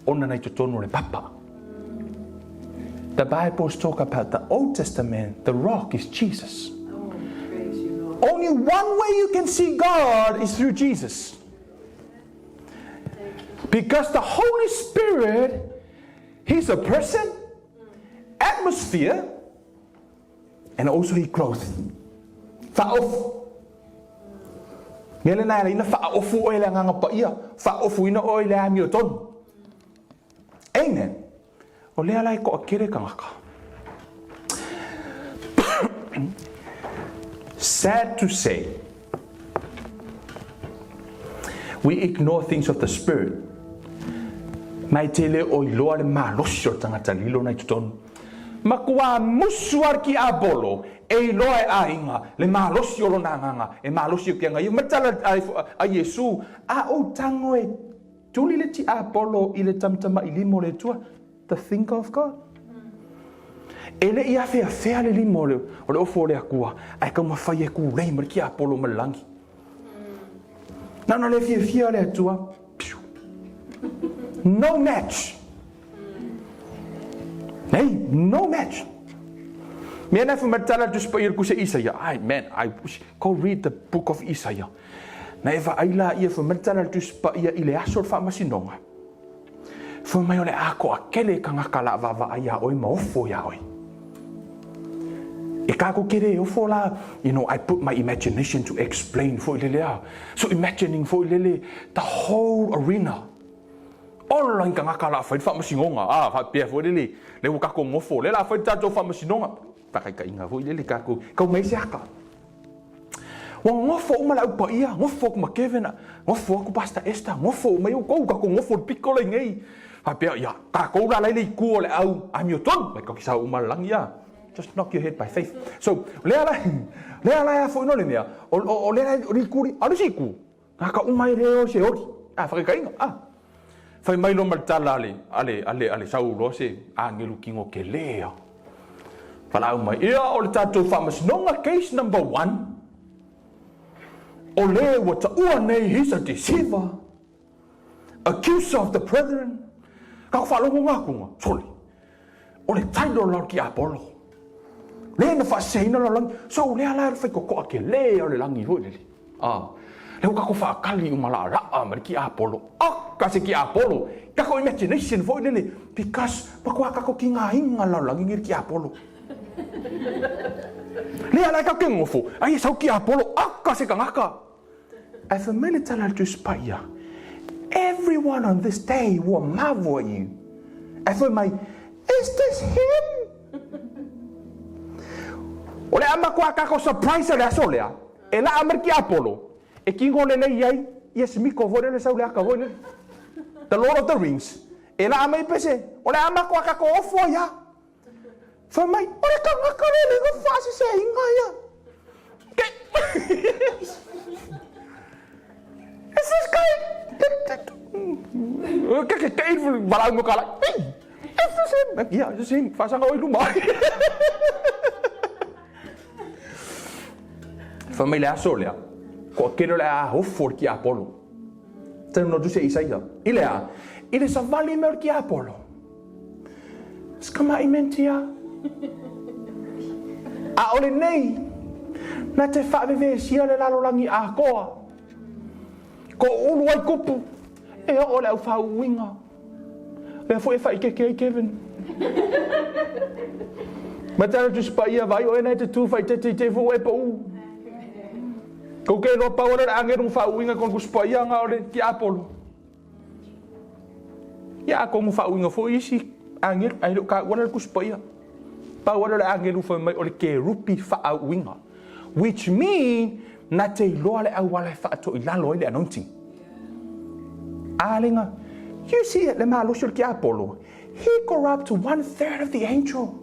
ona nei totonu o le papa. The Bible's talk about the Old Testament, the rock is Jesus. Oh, praise you, Lord. Only one way you can see God is through Jesus. Because the Holy Spirit, He's a person, atmosphere, and also He growth. Faaofu. Mea lena e ala ai ona faaofu oe i le Agaga Paia, faaofuina oe i le amiotonu. Amen. O lea la e toatele tagata. Sad to say, we ignore things of the spirit. Ma e te le o iloa le malosi o le tagata lilo na i totonu. Matua musu a le tiapolo e iloa e aiga le malosi o lona agaga, e malosi o ke aga ia. Ma tala a Iesu, a ou tago e tuli le tiapolo i le tamatamailima o le Atua, the finger of God. E le i afeafea le lima o le, o le ofo o le Atua, ae taumafai e tulei ma le tiapolo ma le lagi. Na ona le fiafia o le Atua, piu. No match. Nei, no match. Mea na wha tala tu spa ia kuse Isaia. Ai man, I wish go read the book of Isaiah. Na e vaai la ia wha tala tu spa ia i le aso o le faamasinoga. Fai mai o le a toatele tagata la vaavaai iā oe ma ofo iā oe. E kako ke le ofo la, you know, I put my imagination to explain foi lele a. So imagining foi lele the whole arena. Ola i kangaka la fai faamasinoga, a faapea foi lele, le ua kako ngofo, le la fai tatou faamasinoga. Faakaikaiga foi lele kako, kau mai se aka. Ua ngofo uma le au paia, ngofo aku ma Kevin, ngofo aku Pastor Esther, ngofo uma i oukou, kako ngofo le piko le ngei. Faapea, ia, kakou la lai le itu o le au amiotonu, mai kau sau uma le lagi ia. Just knock your head by faith. So, lea la, lea la ea foi no le mea, o, o, o lea la, o le itu li, a le si itu, ngā ka uma e le o se oli. A, whakaikainga, a. Whai mai lo ma le tala a le, a le, a le, a le sau loa se agelu kingo ke lea. Walaau mai, ia o le tatou faamasinoga case number one, o le ua taua nei he's a deceiver, accuser of the brethren. Ka ku faalogo ngā kunga, sole, o le title la o le tiapolo. Le na faaseseina lalolagi, so lea la e fai kokoa ke le o le lagi foi lele. Ah, le ua kako faakali uma laalaa ma le tiapolo. Ah, ka se tiapolo, kako imagination foi lele, because matua kako ki ngā inga lalolagi ni le tiapolo. Lea la e kau ke ngofo, ai e sau tiapolo, ah, ka se kangaka. Ae fai mai le tala a le Tusi Paia, Everyone on this day will marvel at you. Ae fai mai, Is this him? O le a matua kako surprise le aso lea, e laa mai le tiapolo, e kingo lelei ai ia simiko foi lele sau le aka foi lele. The Lord of the Rings, e laa mai pese, o le a matua kako ofo ai a. Fai mai, o le tangata lea le igoa faaseseaina ia. Ke... Is this guy... Ke ke ke valau mo kala. Is this him? Yeah, this is him. Faasanga oi luma. Fai mai le aso lea, ko kelo le a hofo le tiapolo. Tenu no tusi e Isaia. I le a, i le savali me o le tiapolo. Skamaʻimentia. ʻAʻole nei na te faʻavevesia le lalolagi atoa. Ko ulu ai kupu, e oo le au faauuina. Lea foi e faikeke ai Kevin. Ma tala tusi paia vai oe na te tu faitete i te fu e pau. Kou ke loa pau le agelu faauuina kon kusi paia nga ole ki Apollo. Ia atonu faauiga foi isi agelu, ae le o taua la le Tusi Paia. Pau lava o le agelu fai mai o le kerupi faauiga, which mean na te iloa le auala e faatoilalo ai le anointing. A lega, you see le malosi o le tiapolo, he corrupt one third of the angel.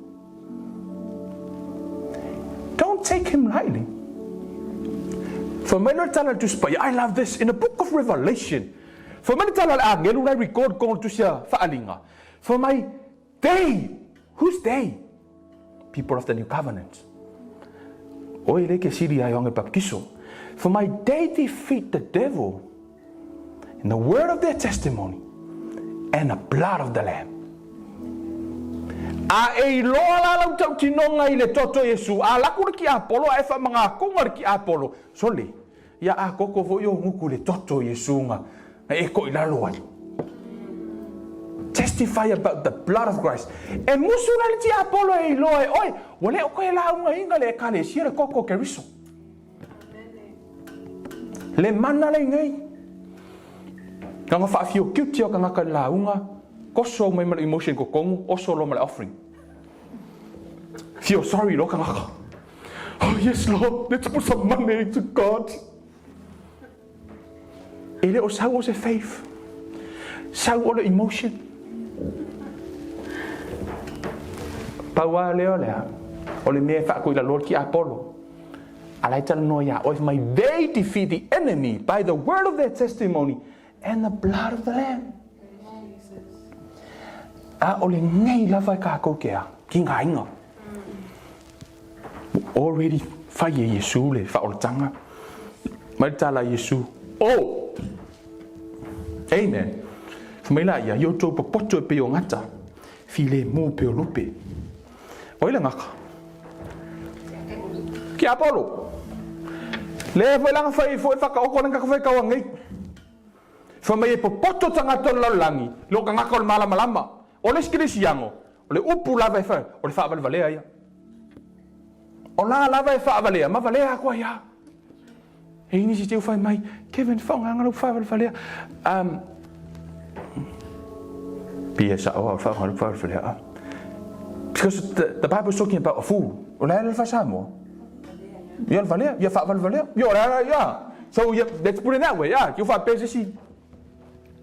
Don't take him lightly. Fai mai loa le tala a le Tusi Paia, I love this, in the book of Revelation, fai mai le tala a le agelu la e record kong le tusi a Faaliga, fai mai, they, who's they? People of the new covenant. Oe le ke sili ai onge baptiso. Fai mai, they defeat the devil In the word of their testimony and the blood of the Lamb. A e iloa la lau tautinoga i le toto Iesu, a laku le tiapolo a e faamagakuga le tiapolo, sole, ia a koko foi o guku le toto Iesu nga na e ko i lalo ai. Testify about the blood of Christ. E musu la le tiapolo e iloa e oe, ua le o koe lauga inga le ekalesia le koko Keriso. Le mana le nei. Nga whaawhio kiuti o ka ngaka le launga, koso mai ma le emotion ko kongu, oso lo ma le offering. Feel sorry lo ka ngaka. Oh yes Lord, let's put some money to God. E le o sau o se faith. Sau o le emotion. Pau a lea o lea, o le mea e whaako i la Lord ki Apollo. A lai talanoa iā oe mai, they defeat the enemy by the word of their testimony and the blood of the Lamb. A o le nei lava e kākou ke a, ki ngā inga. Already fai e Iesu le whaolatanga. Mai le tala Iesu, oh! Amen. Fai mai la ia, i o tō popoto e pei o ngata, fi le mō pe o lupe. Oi le ngaka. Ki Apollo. Le foi langa fai foi whakaoko le ngaka fai kaua ngei. Fai mai e popoto tangata o le lalolagi, le o kangaka o le malamalama. O le isi kerisiano, o le upu lava e fai, o le faavalevalea ia. O la lava e faavalea ma valea atu ai a. E i nisi te fai mai, Kevin, faaaogaina lau faavalevalea. Um, Pia sao au faaaoga lau faavalevalea. Because the, the Bible is talking about a fool. O le a le faa-Samoa? Ia le valea, ia faavalevalea. Ia o le a, ia. So, yeah, let's put it that way. Yeah, kiu faapea se isi.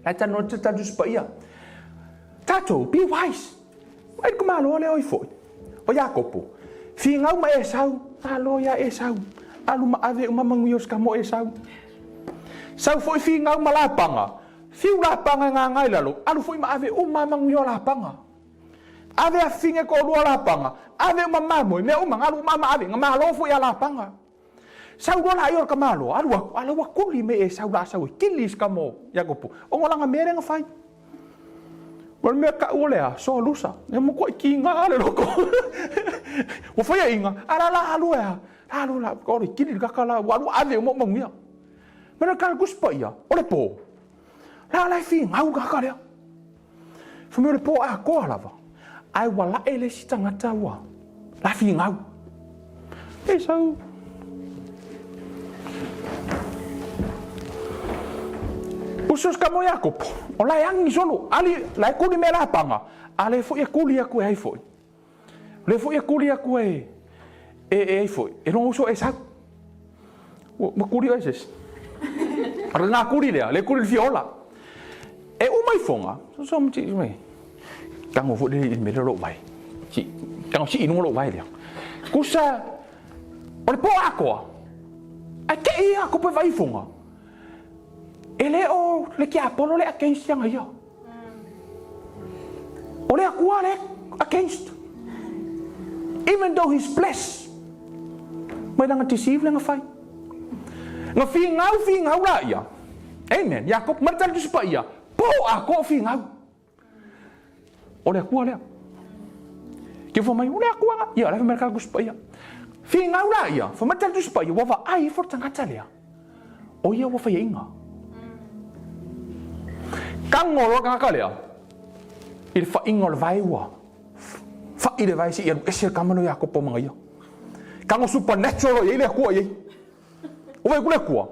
La e talanoa te tatou Tusi Paia. Tatou, be wise. Ai le Malo lea oi foi. O Iakopo, figau ma Esau, malo ia Esau. Alu ma ave uma manuia o se mo Esau. Sau foi figau ma Lapanga, fiu Lapanga e gaga i lalo, alu foi ma ave uma manuia o Lapanga. Ave a fine ko lua Lapanga, ave uma mamoe, mea uma, galu uma ma ave, nga malo foi a Lapanga. Sau loa laia o le tamaloa, alu atu, a la ua kuli me Esau la sau e kili i se tama o Iakopo, ona o lana mea lea na fai. O le mea kau o le a, soa lusa, e matuai kiga le loko. Ua fai aiga, a la la alu e a, la alu la, o le kili le kaka la, ua alu ave uma manuia. Me le kala tusi paia, o le po, la la e finau le kaka lea. Fai mai o le po atoa lava, ae ua lae le isi tagata ua la finau. E sau. Uso se kamo Iakopo, o la e agi solo, ali, la e kuli me la panga, a le foi e kuli aku e ai foi. Le foi e kuli aku e, e, e ai foi, e lona uso Esau. Ua, ua kuli oe se isi. A le ngā kuli lea, le kuli le fia ola. E uma ifoga, so so ma ti mai. Tango foi le i mele lou vai. Si, tango si i lunga lou vai lea. Kusa, o le po atoa, ae te i a kopo e vai ifoga. E le o le tiapolo le against ia ia. O le Atua le against. Even though he's blessed. Mai langa deceive le nga fai. Nga fingau fingau la ia. Amen. Jacob ma le tali tusi paia. Po a ko fingau. O le Atua lea. Ke fo mai o le Atua nga. Ia la fai mai le tali tusi paia. Fingau la ia. Fai mai le tali tusi paia ua vaai ifo le tagata lea. O ia ua faiainga. Tago loa le tagata lea i le faiga o le vae ua fai le vae seia alu ese le tama lea o Iakopo ma ia. Tago supernatural loa i ai le Atua i ai. Ua vaai atu le Atua,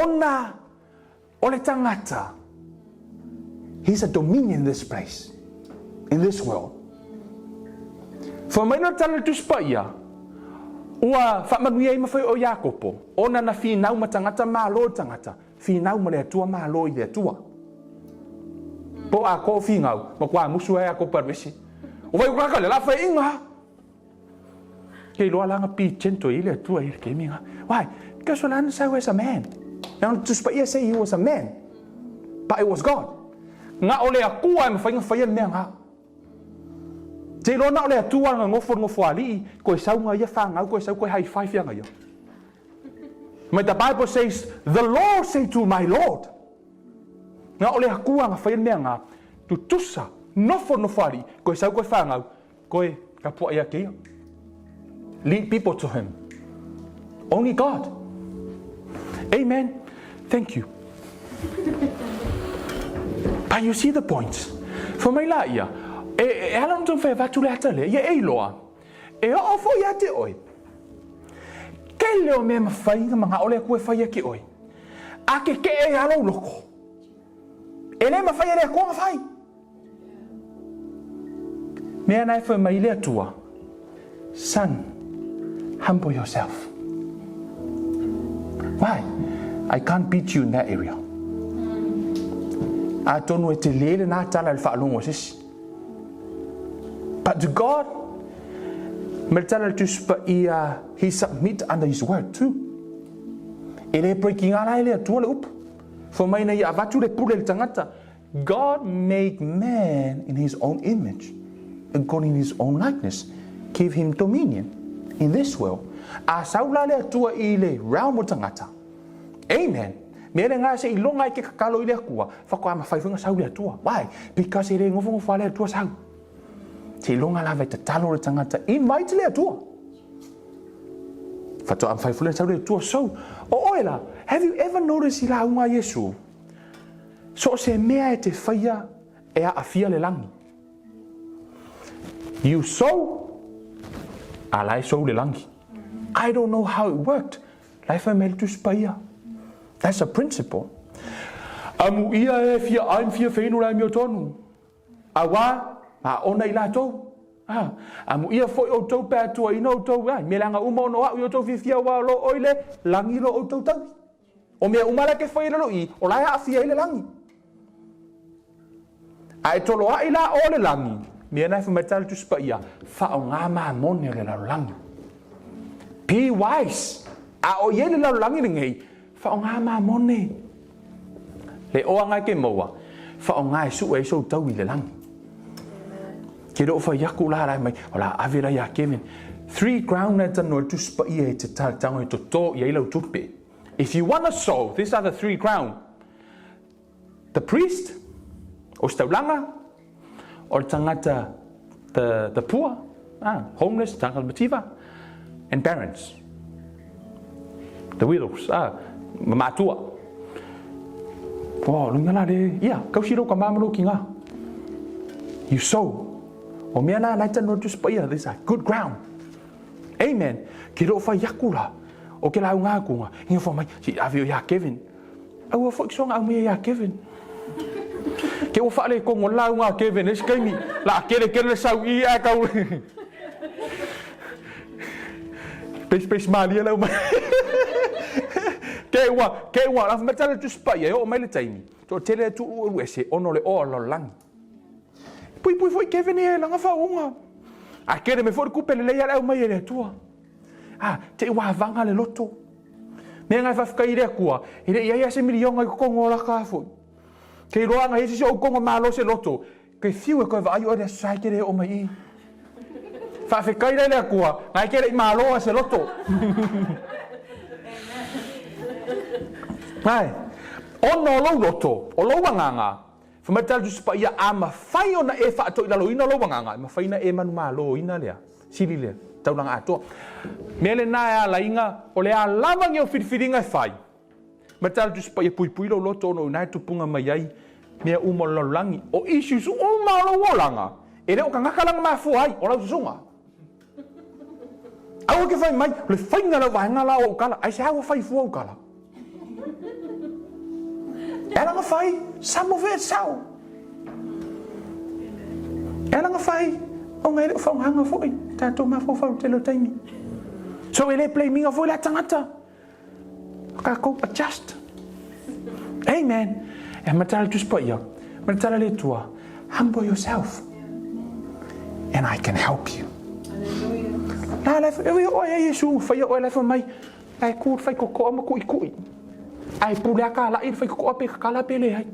ona o le tagata, he's a dominion in this place, in this world. Fai mai loa le tala i le Tusi Paia, Ua faamanuia ai ma fai o Iakopo, ona na finau ma tagata malo i tagata, finau ma le Atua malo i le Atua. Po a ko finau, matua musu ai Iakopo alu ese. O vai o kaka le la fai inga. Ke iloa la nga pi gentle i le Atua i le kemi nga. Why? Because o lana sau as a man. Now, Tusi Paia say he was a man, but it was God. Nga o le Atua e mawhai nga whaia le mea nga. Te iloa na o le Atua nga ngofo ngofo alii, koe sau nga ia whangau, koe sau koe high five ia nga ia. Mai the Bible says, the Lord say to my Lord. Nga o le Atua nga whaia le mea nga, tutusa, nofo nofo alii, koe sau koe whangau, koe kapua ia ke ia. Lead people to him. Only God. Amen. Thank you. But you see the point. Fai mai la ia, e, e ala ona taumafai e avatu le ata lea, ia e iloa, e oo foi ia te oe. Tele o mea mafai na manao le Atua e fai ia ke oe. A keke'e ia lou loko, e le mafai e le Atua ona fai. Mea na e fai mai le Atua, Son, humble yourself. Why? I can't beat you in that area. Atonu e te lele nā tala i le faalogo a se isi. But to God, me le tala le Tusi Paia, he submit under his word too. E le breaking ala e le Atua le upu. Fai mai ina ia avatu le pule i le tagata, God made man in his own image, according to his own likeness, give him dominion in this world. A sau la le Atua i le realm o tagata. Amen. Mea le nga se iloga ai ke kakalo i le Atua, faatoa mafai foi ona sau le Atua. Why? Because e le nofonofo lava le Atua sau. Se iloga lava e tatalo le tagata, invite le Atua. Faatoa mafai foi le sau le Atua. So, o oe la, have you ever noticed i lauga a Iesu? So o se mea e te whaia e aafia le langi. You sow, a la e sow le langi. I don't know how it worked. La e fai mai le Tusi Paia. That's a principle. Amuia e fia ai ma fia feinu le amiotonu. Auā, aona i latou. A, amuia foi outou pe a tuuaina outou, a, i mea leaga uma ona o au i outou fiafia aua o lo o i le lagi lo outou taui. O mea uma la e ke fai i lalo i i, o la e aafia ai le lagi. A e toloaʻi la o le lagi, mea na e fai mai tala Tusi Paia, faaaoga mamone o le lalolagi. Be wise. A o i ai le lalolagi lenei, faaaoga mamone. Le oa e ke maua, faaaoga e sue ai sou taui i le lagi. Ke le o fai aku la la mai, o la ave la ia Kevin. Three ground na tano e Tusi Paia e te tago e toto i ai lau tupe. If you wanna sow, these are the three ground. The priest, o se taulaga, o le tagata the, the poor, ah, homeless, tagata mativa, and barons, the widows, ah, ma matua. Oh, lunga la le, ia, kausi ro ka mamalo ki ngā. You sow. O mea la, lai tanu atu spaia, this a good ground. Amen. Ke ro whai aku la, o ke lau ngā kunga, inga wha mai, si avi o ia Kevin. Aua foi soga au mea iā Kevin. Ke ua faaletonu o le lauga a Kevin le isi taimi, la kerekere le sau i ae tau peisipeisimālie malie le au mai. Ke ua, ke ua, la fai mai tala le Tusi Paia e oo mai le taimi, toatele e tuualu ese ona o le oa o le lalolagi. Puipui foi Kevin ia i lana faauuga. A kele mai foi le tupe lelei a le aumai e le Atua. A, te i ua avaga le loto. Mea ngai faafetai i le Atua, e le i ai a se miliona i totonu o laka foi. Kei loa ngai isi si ou konga malo se loto, kei fiu e koe vaai oe le aso sa e ke le oo mai i. Faafetai la i le Atua, ngai ke le i malo a se loto. Ae, ona o lou loto, o lou agaga, fai mai le tala Tusi Paia, a mafai ona e faatoilaloina lou agaga, e mafai ona e manumaloina lea. Sili lea, taulaga atoa. Mea lena e alaiga, o le a lava ni au filifiliga e fai, ma tala Tusi Paia puipui lou loto ona o ina e tupuga mai ai mea uma o le lalolagi. O issues uma o lou olaga, e le o tagata lana mafua ai, o lau susuga. Aua ke fai mai, o le faiga lau vaega la o ou kala, aisea ua fai fua ou kala? E ala na fai, some of it sao. E ala na fai, ona e le o faaaogaina foi tatou mafaufau i le tele o taimi. So e le blame ina foi la tagata. Tatou adjust. Amen. E matala le Tusi Paia, ma le tala le Atua, humble yourself and I can help you. La la e o e Iesu whaia oe la mai ai ku whai kokoa ma kuʻikuʻi. Ai pule a ka laʻi whai kokoa pe ka kala pe leai.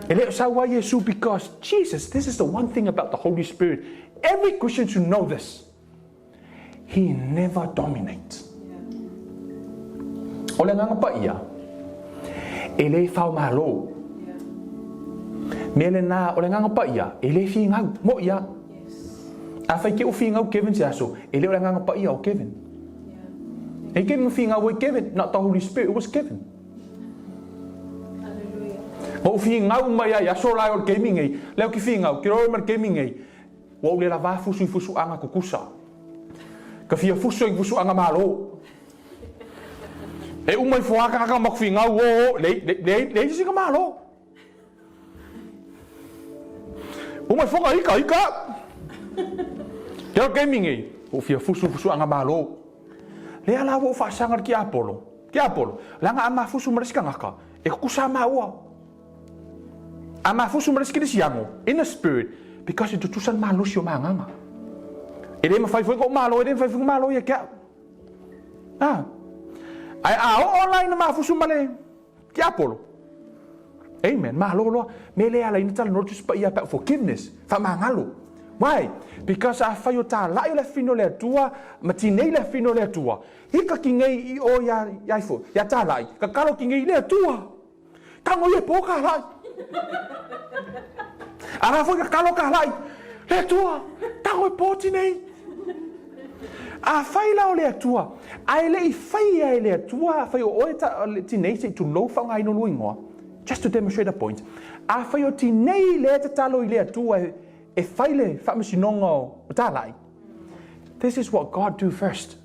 E le o sau ai Iesu because Jesus, this is the one thing about the Holy Spirit. Every Christian should know this. He never dominates. O le Agaga Paia, e le faomalo. Mea lena, o le Agaga Paia, e le figau. Moʻi a. Afai ke u figau Kevin se aso, e le o le Agaga Paia o Kevin. E ke ma figau ai Kevin, not the Holy Spirit, it was Kevin. Ma u figau mai ai aso la o le taimi nei, lea o ki figau, ki roro ma le taimi nei, ua ou le lavā fusu i fusuaga kukusa. Ka fia fusu i fusuaga malo. E uma ifo lava tagata ma maku figau, o, o, leai, leai, leai se isi na malo. Uma ifo na ika, ika. Ke o le taimi nei, ua ou fia fusu i fusuaga malo. Lea la ua ou faasaga i le tiapolo, tiapolo, leaga a mafusu ma le isi tagata, e kukusa maua. A mafusu ma le isi kerisiano, in the spirit, because e tutusa le malosi o ma agaga. E le mafai foi ona ou malo, e le mafai foi ona malo ia te au. A, ae a oo la ina mafusu ma le tiapolo, amen, malo loa, mea lea e ala ai ona talanoa le Tusi Paia about forgiveness, faamagalo. Why? Because afai o talai o le afifina o le Atua, ma tinei le afifina o le Atua, ika kinei i o ia, ia ifo, ia talai, kakalo kinei i le Atua. Tango ia po ka lai. Ara foi ka kalo ka lai. Le Atua, tango e po tinei. Afai la o le Atua, a e le i faia e le Atua, afai o oe ta, tinei se i tulou faaaogaina o lua igoa, just to demonstrate a point, afai o tinei lea e tatalo i le Atua e, e fai le faamasinoga o talai, this is what God do first.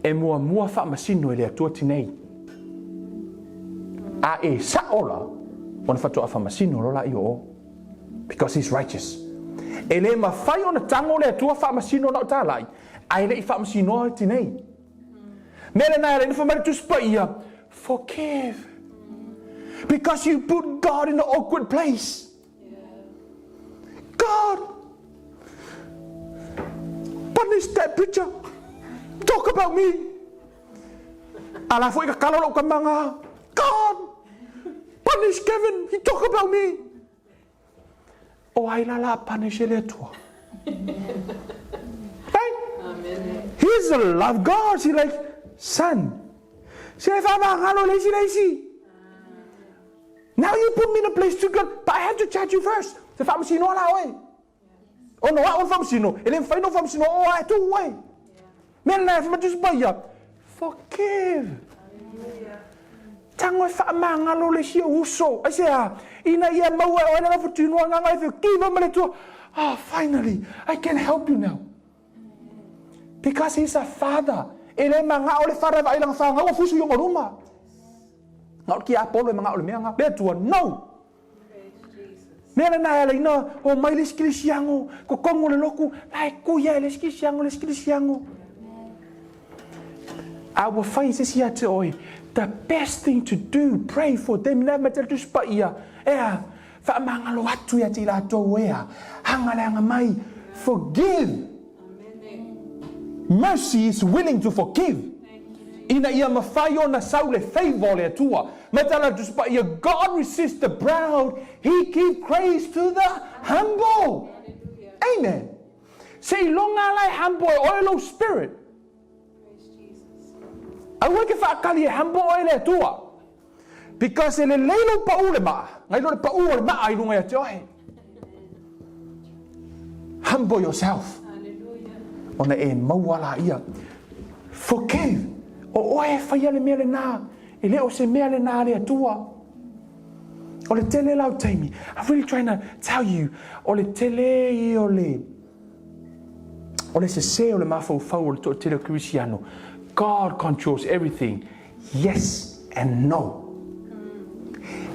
E muamua faamasino e le Atua tinei. A e sa'o la, ona faatoa faamasino loa laia o o. Because he's righteous. E le mafai ona tago le Atua faamasino na o talai, ae le i faamasinoa le tinei. Mea lena e ala ai ona fai mai le Tusi Paia, Forgive. Because you put God in an awkward place. God, punish that preacher. Talk about me. A la foi kakalo lou kamaga. God, punish Kevin. He talk about me. O ai la la punish e le Atua. Hey? He's a love God. He like, son. Se whamangalo le isi le isi. Now you put me in a place too good, but I have to charge you first. Se faamasinoa la oe. Ona o au o le faamasino, e le mafai ona ou faamasinoa o ae tuu oe. Mea lena e whamatusi paia, forgive. Tango e whaamangalo le isi ou uso. Aisea, ina ia maua e oe le alofa tuinoa nganga e forgive ma le Atua. Oh, finally, I can help you now. Because he's a father. E le mangao le father e vaai lana whangau o fusu i ona luma. Nga o le tiapolo e mangao le mea nga. Le Atua, no! Mea lena e ala ina o mai le isi kerisiano, kokomu o le lotu, la e kuia e le isi kerisiano le isi kerisiano. A ua fai i se isi ia te oe, the best thing to do, pray for them, ina mea te Tusi Paia, ea, faamagalo atu ia te i latou, ea, hanga le aga mai, forgive. Mercy is willing to forgive. Ina ia mafai ona sau le favor o le Atua. Mai tala le Tusi Paia, God resists the proud, He give grace to the humble. Amen. Seiloga la e humble e oe lou spirit. Aua e ke faakali e humble oe le Atua. Because e lelei lou pau le maa, ngai lo le pau o le maa i lunga ia te oe. Humble yourself. Ona e maua la ia. Forgive. O oe e whaia le mea le nā. E le o se mea le nā le Atua. O le tele lau taimi. I'm really trying to tell you. O le tele i o le o le sese o le mafaufau o le toatele o Kirisiano. God controls everything. Yes and no.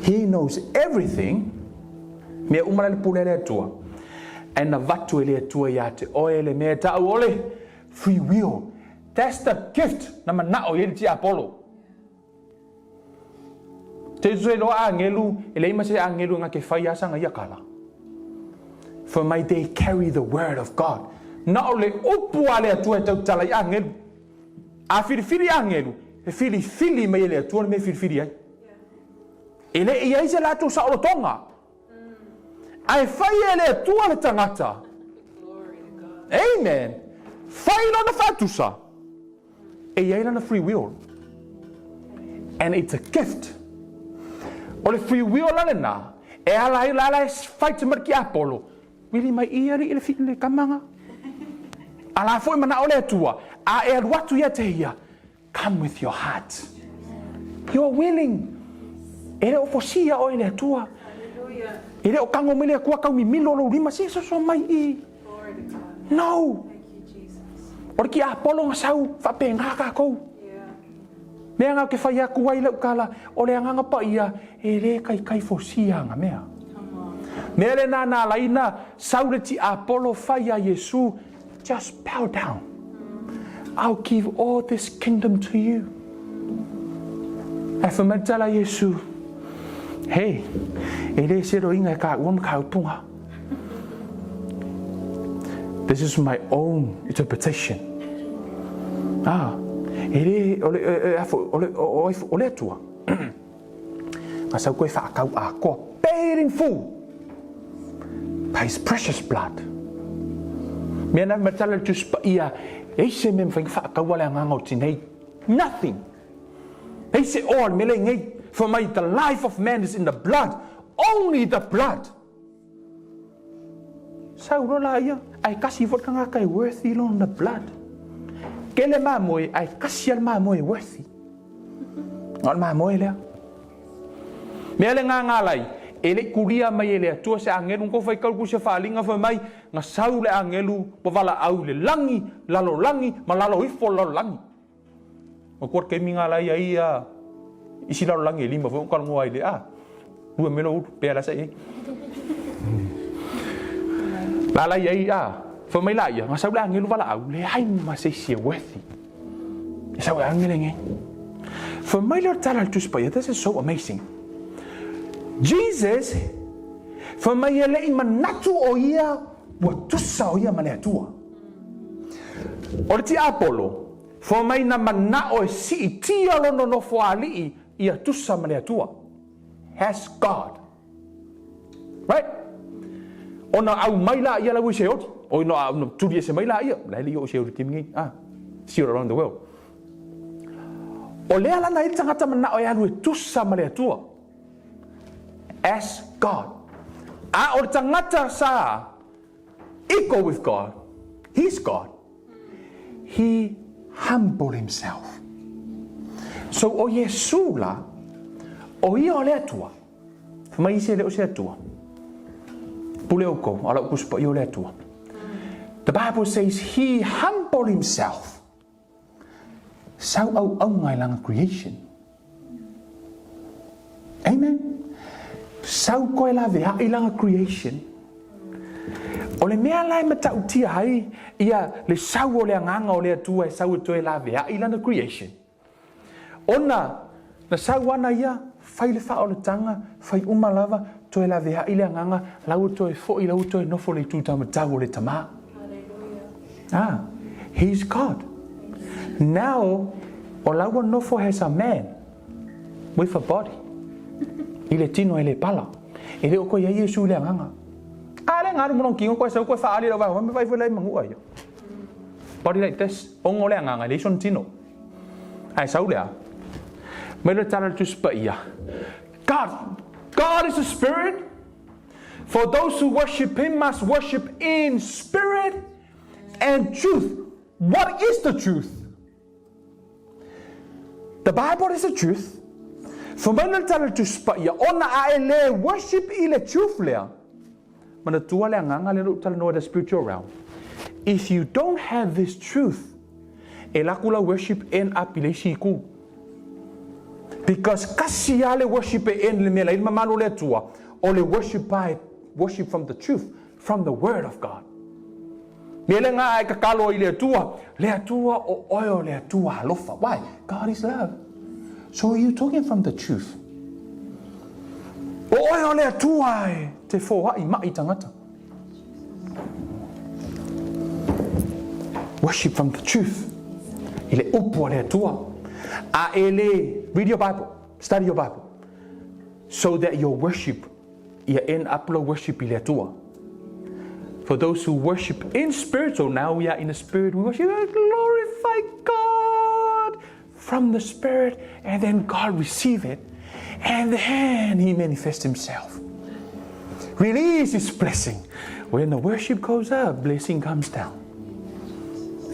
He knows everything. Mea uma la le pule a le Atua. And avatu e le Atua ia te oe le mea e ta'u o le free will. That's the gift na mana'o i ai le tiapolo. Te utu e loa agelu, e leai ma se agelu e ngake fai asa nga ia kala. For my they carry the word of God. Na o le upu a le Atua e tautala i agelu. A filifili agelu, e filifili mai e le Atua le mea e filifili ai. E le i ai se latou saolotoga. Ae fai e le Atua le tagata. Amen. Fai lona faatusa. E i ai lana free will. And it's a gift. O le free will la lena, e ala ai la la e fight mai le tiapolo. Vili mai i alii le fi le kamaga. A la foi manao le Atua, a e alu atu ia te ia, come with your heart. You are willing. E le o fosia oe le Atua. E le o kago mai le Atua kau mimilo lou lima, se soso mai i. No. O le tiapolo na sau faapena tatou. Mea na ou te fai atu ai lau tala, o le Agaga Paia e le taitai fosia ana mea. Mea lena na ala ai na sau le tiapolo fai ia Iesu, just bow down. I'll give all this kingdom to you. Ae fai mai le tala a Iesu, Hey, e le se loiga e kāua ma kāu punga. This is my own interpretation. Ah, e le, o le, e, e, afo, o le, o, o, o le Atua. Nga sau koe whaakau a koa, paid in full by his precious blood. Mea na matala le Tusi Paia, e se mea mawhai whaakau a le anganga o tinei. Nothing. E se oa le mele ngei. For my, the life of man is in the blood. Only the blood. Sau loa la ia, ae kasi foi le tagata e worthy lona blood. Kele mamoe, ae kasi a le mamoe e worthy. O le mamoe lea. Mea le ngāngā lai, e le i kulia mai e le Atua se agelu, na kou faitau ku se faaaliga fai mai, na sau le agelu ua valaau i le lagi, lalolagi, ma lalo ifo o le lalolagi. Matua le taimi nga la ia ia isi lalolagi e lima foi ona talanoa ai le a lua mea ulu pea la sa i ai. La la ia a fai mai la ia nga sau le agelu valaau leai ma se isi e worthy. E sau e agele nge. Fai mai le tala le Tusi Paia, this is so amazing. Jesus fai mai e le i manatu o ia ua tusa o ia ma le Atua. O le tiapolo, Fai mai na manao e siitia lona nofoalii ia tusa ma le Atua. Has God. Right? Ona aumai laia la ua i Seoli. Oi no, no tuli ese mai laia. La e le i oo i Seoli i le taimi nei. Ah, Seol around the world. O lea la na i ai le tagata manao e alu e tusa ma le Atua. As God. A o le tagata sa equal with God, he's God. He humbled himself. So o Iesu la, o ia o le Atua. Fai mai isi e le o se Atua. Pule oukou, a o lau Tusi Paia o le Atua. The Bible says he humbled himself. Sau auaunga i lana creation. Amen. Sau koe laveai i lana creation. O le mea la e matautia ai ia le sau o le agaga o le Atua e sau e toe laveai i lana creation. Ona na sau ana ia, fai le faaolataga, fai uma lava, toe laveai le agaga, la ua toe foi, la ua toe nofo le itu taumatau o le Tama. Ah, he's God. Now, o la ua nofo as a man with a body i le tino e le pala. E le o koe i ai Iesu i le agaga. A le galu ma lona tino koe sau koe faaali i lau vaega, me vaai foi la i manua ia. Body like this, ongo le agaga, e leai sona tino. Ae sau lea, mai le tala le Tusi Paia, God, God is a spirit, for those who worship him must worship in spirit and truth. What is the truth? The Bible is the truth. Fai mai le tala le Tusi Paia, ona a e le worship i le truth lea, Manatua le agaga lea o lo o talanoa i the spiritual realm. If you don't have this truth, e laku lau worship end up i le isi itu. Because kasi lava le worship e end i le mea la i le mamalu o le Atua, o le worship by worship from the truth, from the word of God. Mea lea nga e tatalo ai i le Atua, Le Atua o oe o le Atua alofa. Why? God is love. So you talking from the truth. O oe o le Atua e te foai mai tangata. Worship from the truth. I le upu a le Atua. A e le, read your Bible, study your Bible, so that your worship Ia end up lo worship i le Atua. For those who worship in spirit, so now we are in the spirit, we worship and glorify God from the spirit, and then God receive it, and then He manifests Himself. Release His blessing. When the worship goes up, blessing comes down.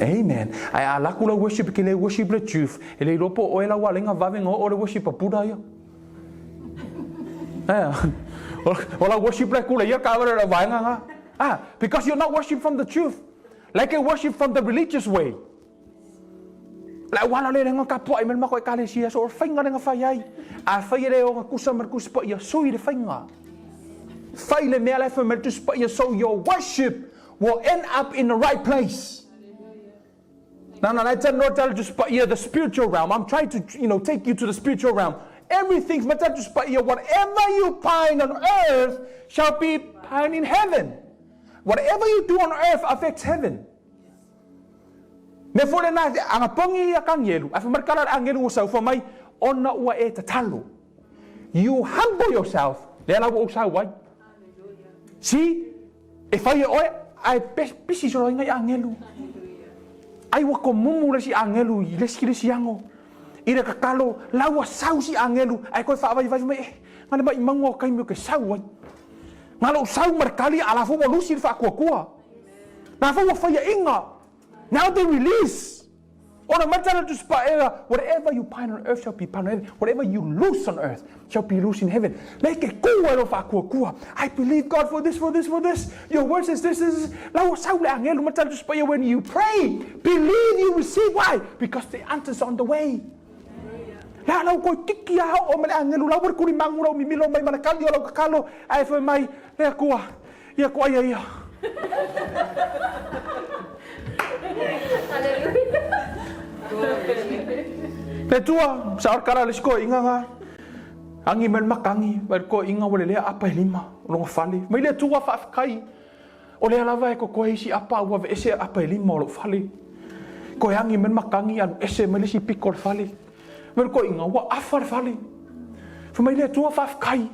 Amen. Ae a laku lau worship ke le worship le truth, e le iloa po o oe lau alenga vave nga o le worship a Buddha ia. O la worship le kula ia ka wale la vaenga nga. Ah, because you're not worship from the truth. Like a worship from the religious way. La wala le lenga ka poai me mako e kalesia so whainga lenga whai ai. A whai le o kusa ma kusa pa ia sui le whainga. Whai le mea le whai me tusi pa ia so your worship will end up in the right place. Nana, I tell no tell just yeah, the spiritual realm. I'm trying to, you know, take you to the spiritual realm. Everything, whatever you bind on earth shall be bound in heaven. Whatever you do on earth affects heaven. Me foi lena anga pongi ia kangelu. A whamarikala le angelu o sau mai ona ua e tatalo. You humble yourself. Lea la ua ou sau ai. See? E whai e oe, ae pisi solo ai ngai angelu. Ai ua komumu le si angelu i le si le si ango. I le kakalo, la ua sau si angelu, ae koe whaavaivai mai, eh, nga le mai maunga o kaimi o ke sau ai. Nga lou sau ma le kali, a la fo ua lusi le whaakuakua. Nga fo ua whaia inga. Now they release. Ona mai tala Tusi Paia, Whatever you bind on earth shall be bound in heaven, whatever you loose on earth shall be loose in heaven. Lei ke ku ai lo whaakuakua. I believe God for this, for this, for this. Your word says this, this, this. La ua sau le angelu ma tala Tusi Paia, when you pray, believe you receive. Why? Because the answer's on the way. La lau koi tiki a o ma le angelu, lau ua kuri mangu lau mimilo mai mana kali o lau kakalo, ae fai mai, le akua, Ia ko aia ia. Le tua, sa or kala le siko inga nga. Angi mel makangi, mai ko inga wale lea apa e lima, longa fale. Mai le tua whaafkai. O lea lava e ko koe isi apa ua ve ese apa e lima o lou fale. Koe angi mel makangi alu ese mai le isi piko o le fale. Mai ko inga ua afa le fale. Fa mai le tua whaafkai.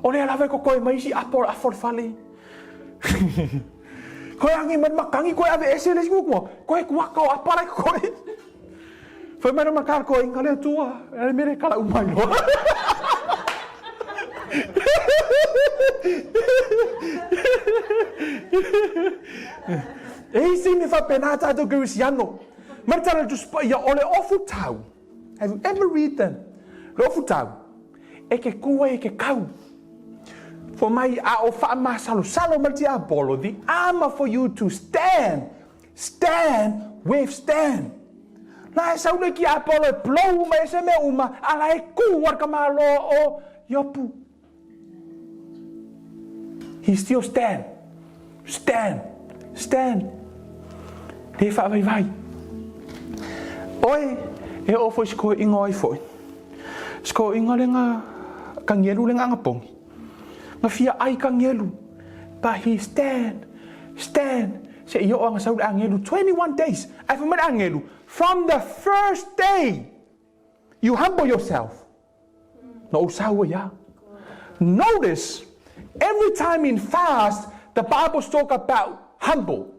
O lea lava e kokoe mai isi apo o le afa o le fale. Koe angi mai le makangi, koe ave ese le isi kuakua, koe kuaka o apa la e kokoe. Fai mai le makar koe inga le Atua, e le mere kala uma ai loa. E isi me faapena tatou Kerisiano. Mai le tala le Tusi Paia, o le ofu tau. Have you ever read them? Le ofu tau. E ke kū ai e ke kau. For mai a o faamasalosalo mai le tiapolo, the armor for you to stand, stand, withstand. La e sau le tiapolo e blow uma e se mea uma, a la e kū ar ka malo o Iopu. He still stand. Stand. Stand. Le faavaivai. Oe, e oo foi sikoiʻiga o ai foi. Sikoiʻiga le ga kagelu le gagapogi. Ga fia ai kagelu. But he stand. Stand. Se i oo aga sau le agelu 21 days. Ae fai mai le agelu, from the first day you humble yourself. Na ou sau ai a. Notice, every time in fast, the Bible talk about humble.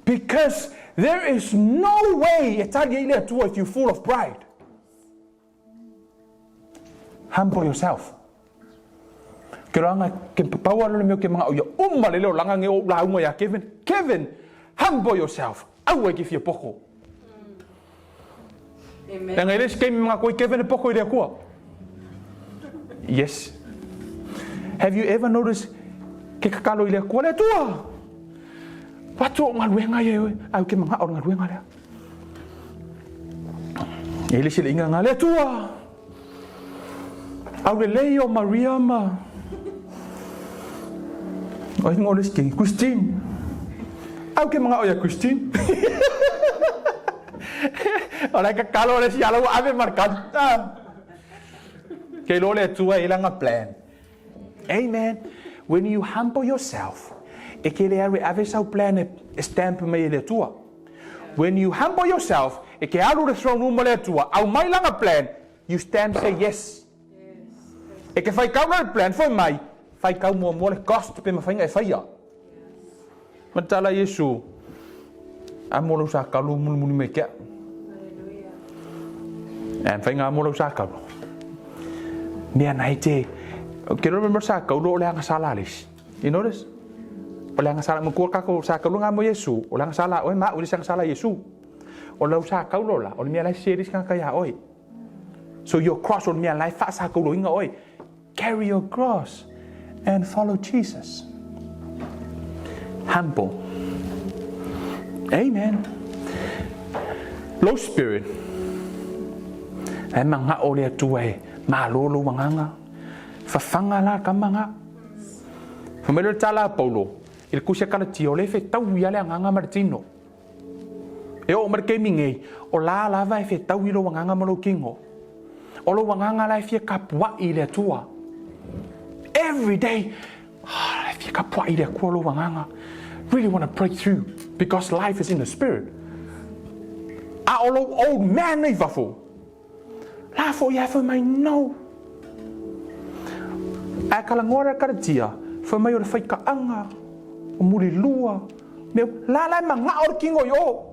Because there is no way e tali ai le Atua if you full of pride. Humble yourself. Ke roanga, ke paua lo le mea ke manga o ia uma le leo langa nge o la unga ia Kevin. Kevin, humble yourself. Aua e ke fia poko. Amen. Leaga e le se taimi mga koe Kevin e poko i le Atua. Yes. Have you ever noticed ke kakalo i le Atua? Le Atua! Watu o ngaluenga ia oe. Au ke manga o ngaluenga lea. E le se le inga nga le Atua! Au le lei o Maria ma O ingo le skin Christine. Au ke manga o ia Christine. O le kakalo le si ala ua ave markatu. Ah. Ke lo le Atua e langa plan. Amen. When you humble yourself, e ke le alu e ave sau plan e stamp mai e le Atua. When you humble yourself, e ke alu le throne room o le Atua, au mai langa plan, you stand say yes. E ke whaikau le plan, foi mai, whaikau muamua le cost pe mawhainga e whaia. Matala Yesu, a mo lau sa kalu mulimuli mai kea. E whainga a mo lau sa kalu. Mea nei te, ke remember sa kaulu o le anga sala lis. You notice? O le anga sala, makua kako sa kaulu ngā mo Yesu, o le anga sala oe ma, o le anga sala Yesu. O lau sa kaulo la, o le mea lai series ngā kai a oe. So your cross, o le mea lai wha sa kaulo inga oe. Carry your cross and follow Jesus. Humble. Amen. Low spirit. E manga o le Atua e malolo wanganga. Whawhanga la ka manga. Whamelo le tala a Paulo. I le kusia kalatia o le whetau ia le anganga ma le tino. E oo mai le taimi nei, o la lava e fetau i lou agaga ma lou kino. O lou agaga la e fia kapuaʻi i le Atua. Every day, ah, e fia kapuaʻi i le Atua lou agaga. Really want to break through because life is in the spirit. A o lou old man nei fafo, La foi ia fai mai no. Ae kala ngoa le karatia, fai mai o le whaikaanga, o Murilua, me la la e mangao le kingo i o.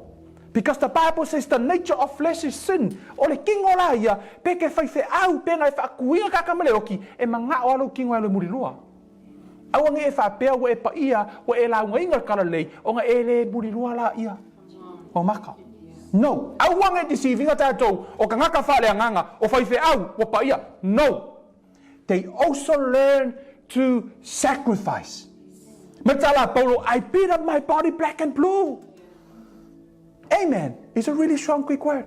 Because the Bible says the nature of flesh is sin. O le kingo la ia, pe ke whai wheau, pe ngai whaakuinga kaka ma le oki, e mangao alo kingo e le Murilua. Aua nge e whaapea ua e paia, ua e laungainga le kalalei, o nga e le Murilua la ia. O maka. No. Aua nei deceiving a tatou o tagata faaleagaga, o faifeau ua paia. No. They also learn to sacrifice. Ma tala Paulo, I beat up my body black and blue. Amen. It's a really strong Greek word.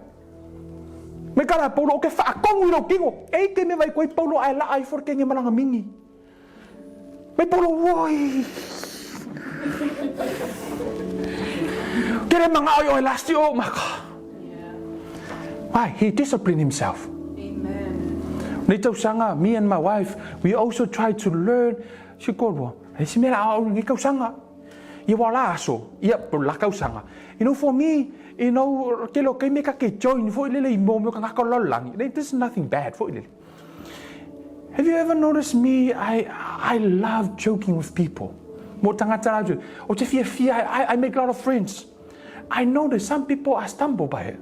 Me kala Paulo, o ke whaakongu i rau kingo. E te me vai koe Paulo ai la ai for kenge malanga mingi. Me Paulo, woi. Kere manga oi oi last year, maka. Why? He disciplined himself. Amen. Nei tausaga, me and my wife, we also try to learn. Si korua, e si mea au nei tausaga. Ia wa la aso, ia la tausaga. You know, for me, you know, ke lo ke me ka ke join foi lele i mo me ka ngaka lolangi. There's nothing bad foi lele. Have you ever noticed me? I, I love joking with people. Mo tangata rātou. O te fia fia, I, I make a lot of friends. I notice some people are stumbled by it.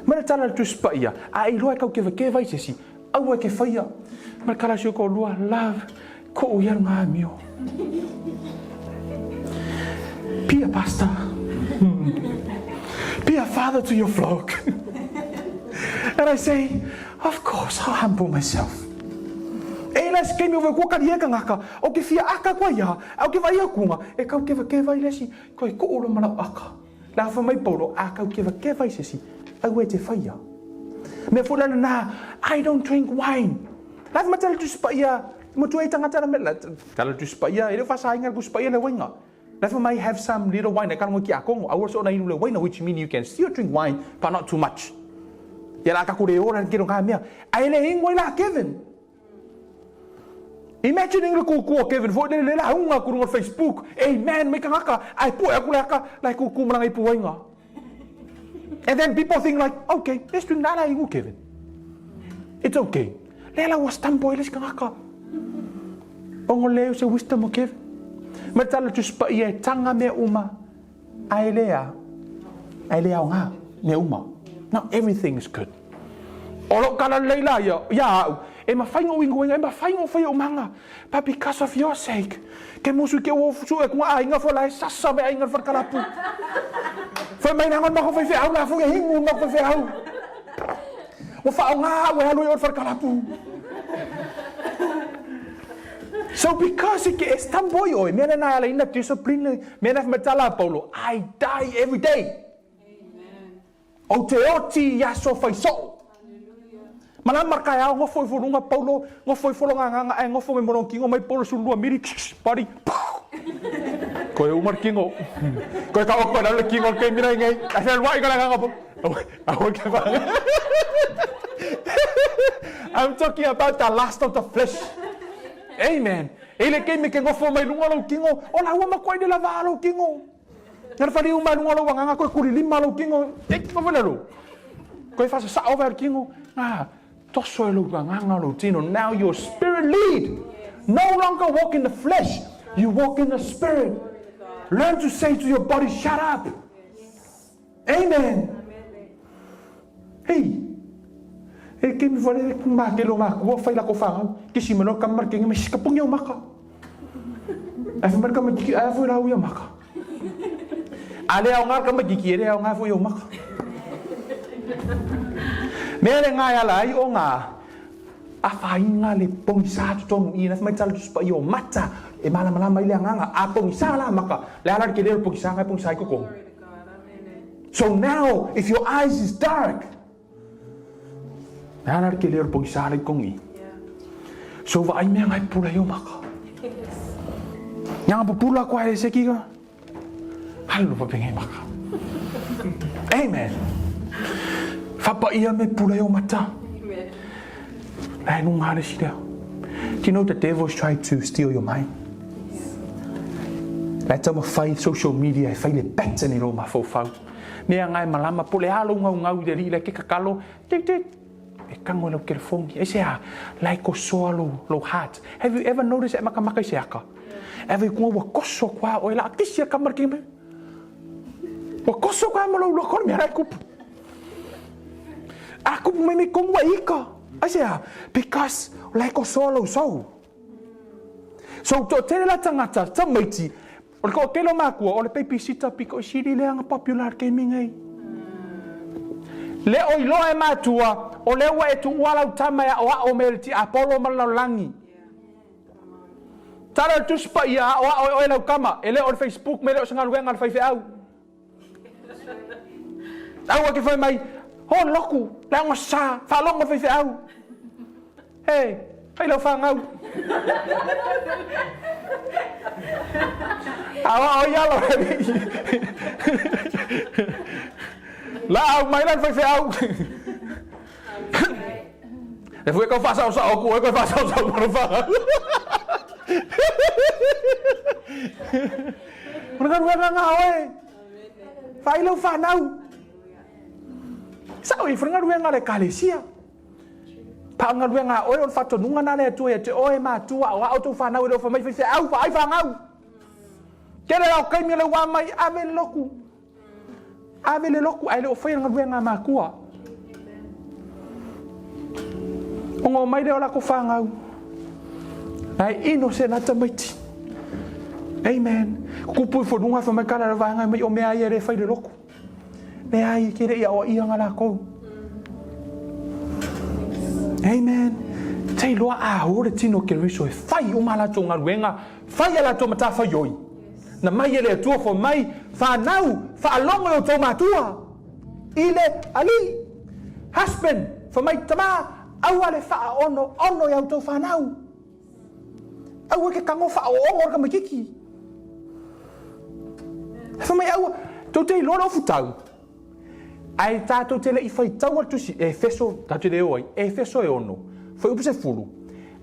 Mena tala le tusi paia, a i loa e kau keva keva i sesi, aua e ke whaia. Mena kala si o ko lua, love, ko o ia ngā mio. Be a pastor. Be a father to your flock. And I say, of course, I'll humble myself. E ila se keimi o kua kari e kangaka, o ke fia aka kua ia, au ke vai akunga, e kau keva keva i lesi, koe ko olo mana aka. La fa mai polo, a kau keva keva i sesi, au e te whaia. Mea fo lana nā, I don't drink wine. La fa matala tu spa ia, mo tu e tangata la me, la tala tu spa ia, e le whasa inga ku spa ia le wainga. La fa mai have some little wine, e karango ki a kongo, aua so na inu le waina, which mean you can still drink wine, but not too much. Ia la ka kure ora kero ngā mea. Ai le ingo i la Kevin. Imagining le kūkū o Kevin foi le le la unga ku runga Facebook. Amen, me kangaka, ai pue aku le aka, lai kūkū maranga i puainga. And then people think like, okay, let's drink nala ingu Kevin. It's okay. Le la ua stampo i le kangaka. Ongo leo se wisdom o Kevin. Me tala tu spa ia e tanga me uma. Ai lea, ai lea o ngā, me uma. Not everything is good. O lo kala lei la ia, ia au, e mawhai ngō ingo inga, e mawhai ngō whai o manga. But because of your sake, ke musu ke o su e kunga ainga fo lai sasa me ainga whakarapu. Whai mai nanga mako whai wheau la fo ke hingu mako whai wheau. O whao ngā au e halu i o whakarapu. So because e ke e stumble oi, mea nā ala ina discipline, mea nā whamatala Paulo, I die every day. O te oti i aso whai soo. Mana marka e ao ngofo i furunga Paulo, ngofo i folo ngā nganga e ngofo me moron kingo mai Paulo sulua miri, body, Koe umar kingo. Koe ka oko na le kingo ke mira ngai. A se wai ka nganga po. Awa ke ba. I'm talking about the lust of the flesh. Amen. E le ke me ke ngofo mai lunga lo kingo, o la ua makoa i le lava lo kingo. Ngana whare uma lunga lo wanganga koe kuri lima lo kingo. E ki mawhana lo. Koe whasa sa over kingo. Ngā, toso e lo wanganga lo tino. Now your spirit lead. No longer walk in the flesh. You walk in the spirit. Learn to say to your body, shut up. Amen. Hey. E ke mi whare mā ke lo mā kua whai lako whangau. Ke si mano ka mar ke ngi me kapungi o maka. Ai whamar ka matiki ai fo rau ia maka. Ale au ngā ka matiki ere au ngā fo o maka. Mea le ngā ala ai o ngā a whainga le pongisa tonu i na mai tala tu i o mata e malamalama i le anganga a pongisa la maka le ala ke le pongisa ngai pongisa i koko. So now, if your eyes is dark, le ala ke le pongisa le kongi. So va ai mea ngai pula i o maka. Nyanga pupula kwa e se kika. Halu pa pengai maka. Amen. Whapa ia me pula i o mata. Lai nu ngā le sira. Do you know the devil's trying to steal your mind? Lai tau ma whai social media e whai le pattern i rō mawhauwhau. Mea ngai malama po le alo ngau ngau i le ri le ke kakalo. Tik tik. E kango lau telephone. E se a, lai ko soa lo, lo heart. Have you ever noticed e maka maka i se aka? Ever i kua ua koso kua oe la kisi a kamar ki me. Ua koso kua ma lo lo kore mea lai kupu. A kupu mai me kongu a ika. Ai se a, because lai ko soa lo sau. So to tele la tangata, tamaiti, o le ko kelo makua, o le babysitter piko i siri leanga popular ke mingai. Le o iloa e matua, o lea ua e tuua lau tama e aoao me le tiapolo ma le lalolagi. Tala o le Tusi Paia, aoao e oe lau tama, e le o le Facebook me le o se galuega a le faifeau. Aua ke fai mai, ho loku, le aoga sa, faalogo le faifeau. He, fai lau fanau. Aoao i alo. Laau mai la le faifeau. E fue kau faasaosao aku oe koe faasaosao ma lou fanau. O le galuega na oe. Vaai lau fanau. Sao i galuega a le ekalesia. Pa o le galuega a oe o le faatonuga na le Atua ia te oe matua aoao tou fanau e le o fai mai faifeau vaai fanau. Tele la o taimi o le ua mai ave le lotu. Ave le lotu ae le o faia le galuega a matua. Ona omai lea o latou fanau. Ae ino se na tamaiti. Amen. Kupu i fonunga fa mai kala le vaega mai o mea ia le fai le lotu. Leai, ke le i aoaia lakou. Amen. Te iloa a o le tino Keriso e fai uma latou galuega, fai a latou matafaioi. Na mai e le Atua fai mai, fanau, faalogo i outou matua i le Alii. Husband, fai mai, tama, aua le faaonoono i a outou fanau. Aua ke tago faaoogo le tamaititi. Fai mai aua, tou te iloa le ofutau, ae tatou te le i faitaua le tusi Efeso, tatou te le o ai, Efeso e 6, fuaiupu 10,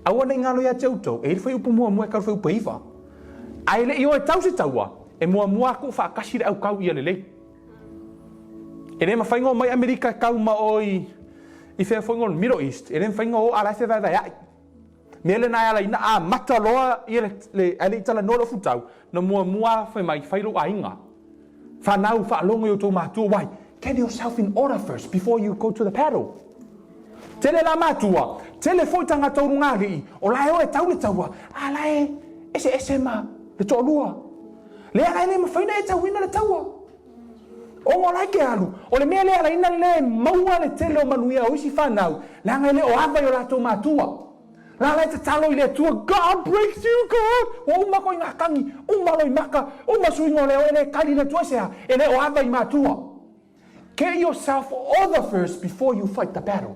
aua ne i galo ia te outou, e i ai le fuaiupu muamua e tau le fuaiupu e 9. Ae le i o e tau se taua, e muamua atu faatasi le autau ia lelei. E le mafai ona omai Amerika e tau ma o i fea foi o le Middle East, e le mafai ona o a la e fevaevaeai. Mea lena e ala ai na amata loa ia le, le ae le i talanoa le ofutau, na muamua fai mai, fai lou aiga. Fanau, faalogo i outou matua, why? Get yourself in order first before you go to the paddle. Tele la matua, tele foi tagata o luga alii, o la e o e tau le taua, a la e eseese ma le toalua. Lea la e le mafai ona e tauina le taua. Ona o la e ke alu. O le mea lea e ala ai na le maua le tele o manuia o isi fanau, leaga e le o ava i o latou matua. La la e tatalo i le Atua, God breakthrough, God! Ua uma koe i ngā tangi, uma loimaka, uma suiga o leo, e le kali le Atua i se aha? E le o ava i matua. Get yourself order first before you fight the battle.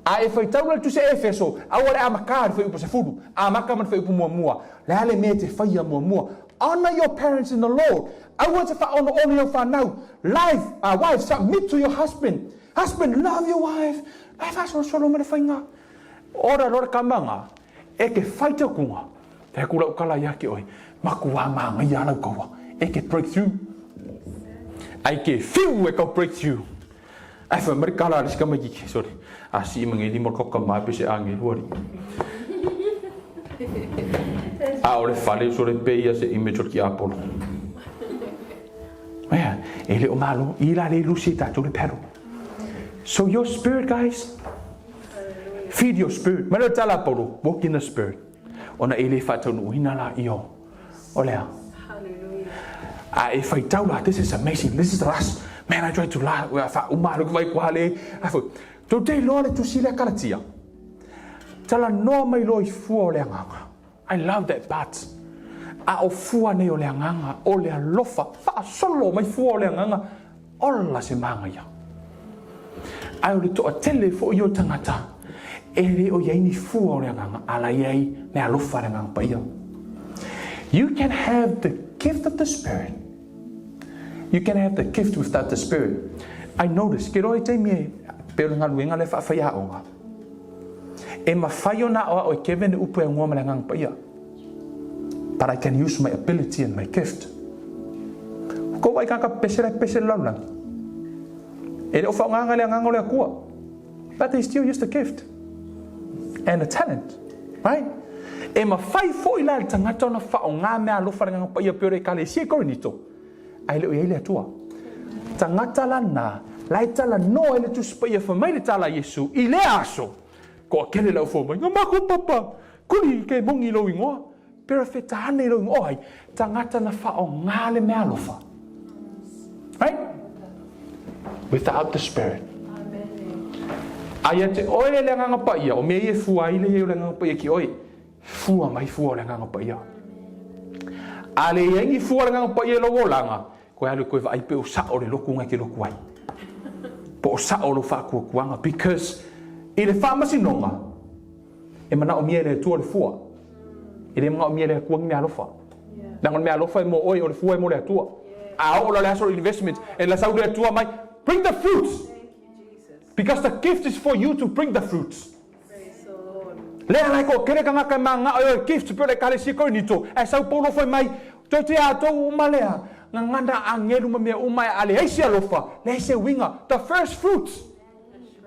A e faitau la le tusi a Efeso, aua le amata i le fuaiupu 10, amata ma le fuaiupu muamua. Le a le mea e te faia muamua? Honour your parents in the Lord. Aua te faaonoono i au fanau. Life, wife, submit to your husband. Husband, love your wife. La e faasolosolo mai le faiga. Ora loa le kama nga, e ke whai te okunga. Te aku lau kala ia ke oe, maku a māngai a lau kaua. E ke breakthrough. Ai ke whiu e kau breakthrough. Ai fai mai kala le sika mai kiki, sorry. A si ma ngai lima koka mai pe se ange huari. A o le fale so le pe ia se image o ki Apollo. Mea, e le o malo, i la le lusi tātou le paddle. So your spirit, guys, feed your spirit. Mai le tala Apollo, walk in the spirit. Ona e le whaataunuuina la i o. O lea. A e faitau la, this is amazing, this is the last, man, I tried to la, fa uma alu vai kwa le, a fo, tou te iloa le tusi lea Kalatia. Talanoa mai loa i fua o le agaga. I love that part. A o fua nei o le agaga, o le alofa, faasolo mai fua o le agaga, Ola se māngaia. Ae o le toatele foi o tagata e le o i ai ni fua o le agaga, a la i ai me alofa le Agaga Paia. You can have the gift of the Spirit. You can have the gift without the Spirit. I notice, ke roa i taimi e pe o le galuega le whaawhai aonga. E mawhai o nā oa o e Kevin e upu e ngoa ma le Agaga Paia. But I can use my ability and my gift. Ko wai kaka pese le pese le lalolagi. E le o whaongaga le agaga o le Atua. But they still use the gift and the talent. Right? E mawhai foi la le tagata ona whaonga mea alofa le agaga paia peo le ekalesia i Korinito. Ae le o i ai le Atua. Tagata la na, la e talanoa i le Tusi Paia fai mai le tala a Iesu i lea aso. Koa kele lau fou mai, nga makou papa, kuli ke mongi lou ingoa, perefeta ane lou ingoa, oh ai, tagata na whaonga le mea alofa. Right? Without the Spirit. A ia te oe le Agaga Paia, o mea ia e fua ai le i ai o le Agaga Paia ki oe, fua mai fua o le Agaga Paia. A le i ai ni fua o le Agaga Paia i lou olaga, koe alu e koe vaai pe o sa'o le lotu na e te lotu ai. Po o sa'o lou fa'atuatuaga because i le faamasinoga, E manaomia e le Atua le fua. E le manaomia e le Atua ni meaalofa. Leaga o le meaalofa e mo oe, o le fua e mo le Atua. A oo la le aso o le investment, e la sau le Atua mai, bring the fruits! Because the gift is for you to bring the fruits. Lea la e toatele tagata e manao e o e gift pei o le Ekalesia Korinito, ae sau Paulo fai mai, tou te a outou uma lea, gagana agelu ma mea uma ae a leai se alofa, leai se uiga. The first fruits,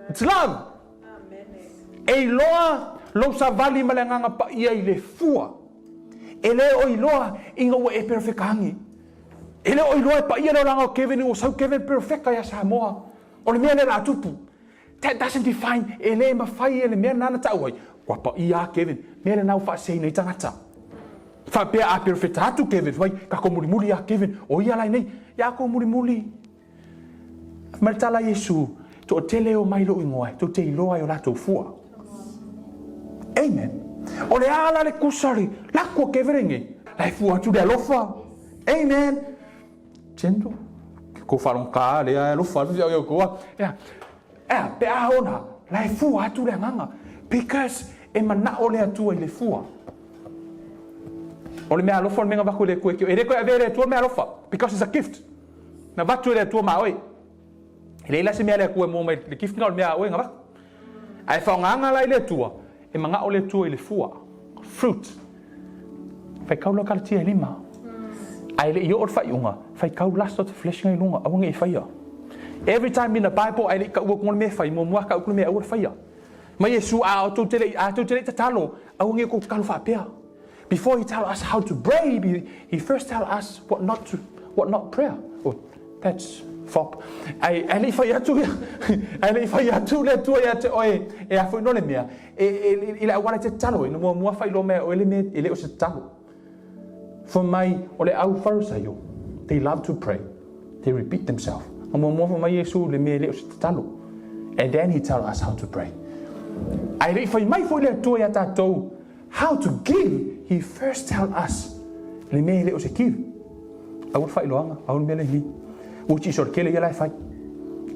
it's love. E iloa lou savali ma le Agaga Paia i le fua. E le o iloa ina ua e perofeka agi. E le o iloa e paia le olaga o Kevin ina ua sau Kevin perofeka ia Samoa. O le mea lea la a tupu. That doesn't define, e le mafai e le mea lena na tau ai, ua paia a Kevin. Mea lena ua faaseseina ai tagata. Faapea a perofeta atu Kevin, fai mai, kako mulimuli ia Kevin, o ia la inei. Ia ko mulimuli. Ma le tala a Iesu, Toatele e omai i lou igoa e tou te iloa ai o latou fua. Amen. O le a la le kusa le lako a kevere nei? La e fua atu le alofa. Amen. Gentle. Ko whalongka le a alofa atu ia koa. Ea, ea, pe a ona, la e fua atu le agaga. Because e manao le Atua i le fua. O le mea alofa o le mea na avatu e le Atua e le toe avea e le Atua le mea alofa. Because it's a gift. Na avatu e le Atua ma oe. E leai la se mea a le Atua e mua mai le gift na o le mea a oe na avatu. Ae faaaogaina la i le Atua, e manao le Atua i le fua, fruit. Faitau loa Kalatia e lima. Ae le i oo le faaiuga, faitau lust of the flesh na i luga, aua ne i faia. Every time in the Bible ae le i taua atu le mea e fai, muamua tau atu le mea e aua le faia. Ma Iesu, a tou te le i, a tou te le i tatalo, aua ne i outou tatalo faapea. Before he tell us how to pray, he first tell us what not to, what not prayer. Oh, that's fop. Ai, ai le i fai atu ia, ai le i fai atu le Atua ia te oe, e a foi no le mea, e, e, i le auala e te tatalo, ina muamua faailoa mai e oe le mea e le o se tatalo. Fai mai, o le au Farisaio, they love to pray, they repeat themselves. Na muamua fai mai Iesu le mea e le o se tatalo. And then he tell us how to pray. Ai le i fai mai foi le Atua ia tatou, How to give, he first tell us le mea e le o se give. Aua le faailoaga, aua le mea le ni. Which is o le tele ia la e fai.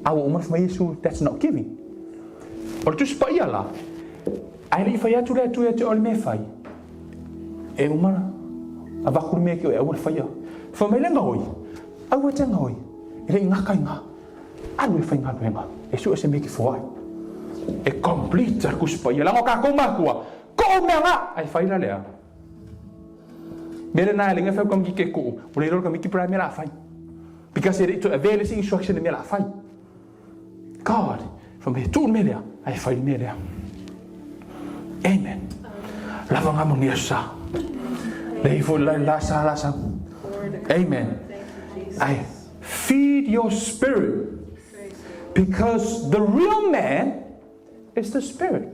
A ua uma na fai mai Iesu, that's not giving. O le Tusi Paia la, ae le i fai atu le Atua ia te oe le mea e fai, e uma na avatu le mea ki oe, aua le faia. Fai mai le gaoi, aua te gaoi, e le i gata i ga. Alu e faigaluega, e sue se mea e te foai. E complete le Tusi Paia, leaga o tatou matua, Koʻu mea nga! Ai fai la lea. Mea lena e lenga fai kamiki ke koʻu, o le iloa le kamiki prae mea la fai. Because e le i toe avea le isi instruction le mea la fai. God, fai mai e tuu le mea lea, ae fai le mea lea. Amen. Lava nga mo ni sa. Le ifo la la sa la sa. Amen. Ai, feed your spirit. Because the real man is the spirit.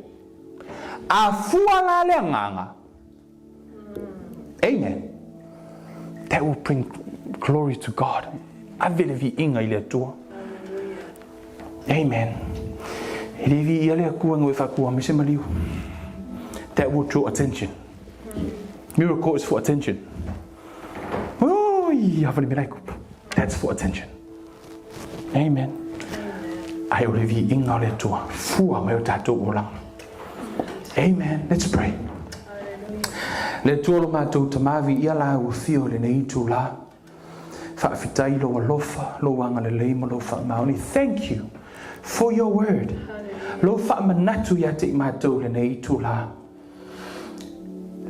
A fua la le agaga. Amen. That will bring glory to God. Ave le viiga i le Atua. Amen. E le viia le Atua ina ua e faatua mai se maliu. That will draw attention. Miracle is for attention. Oi, ava le mea la e kupu. That's for attention. Amen. Ae o le viiga o le Atua, fua mai o tatou olaga. Amen. Let's pray. Le Atua lo matou Tama, viia la ua fio i lenei itulā. Faafetai i lou alofa, lou agalelei ma lou faamaoni. Thank you for your word. Lou faamanatu ia te i matou i lenei itulā.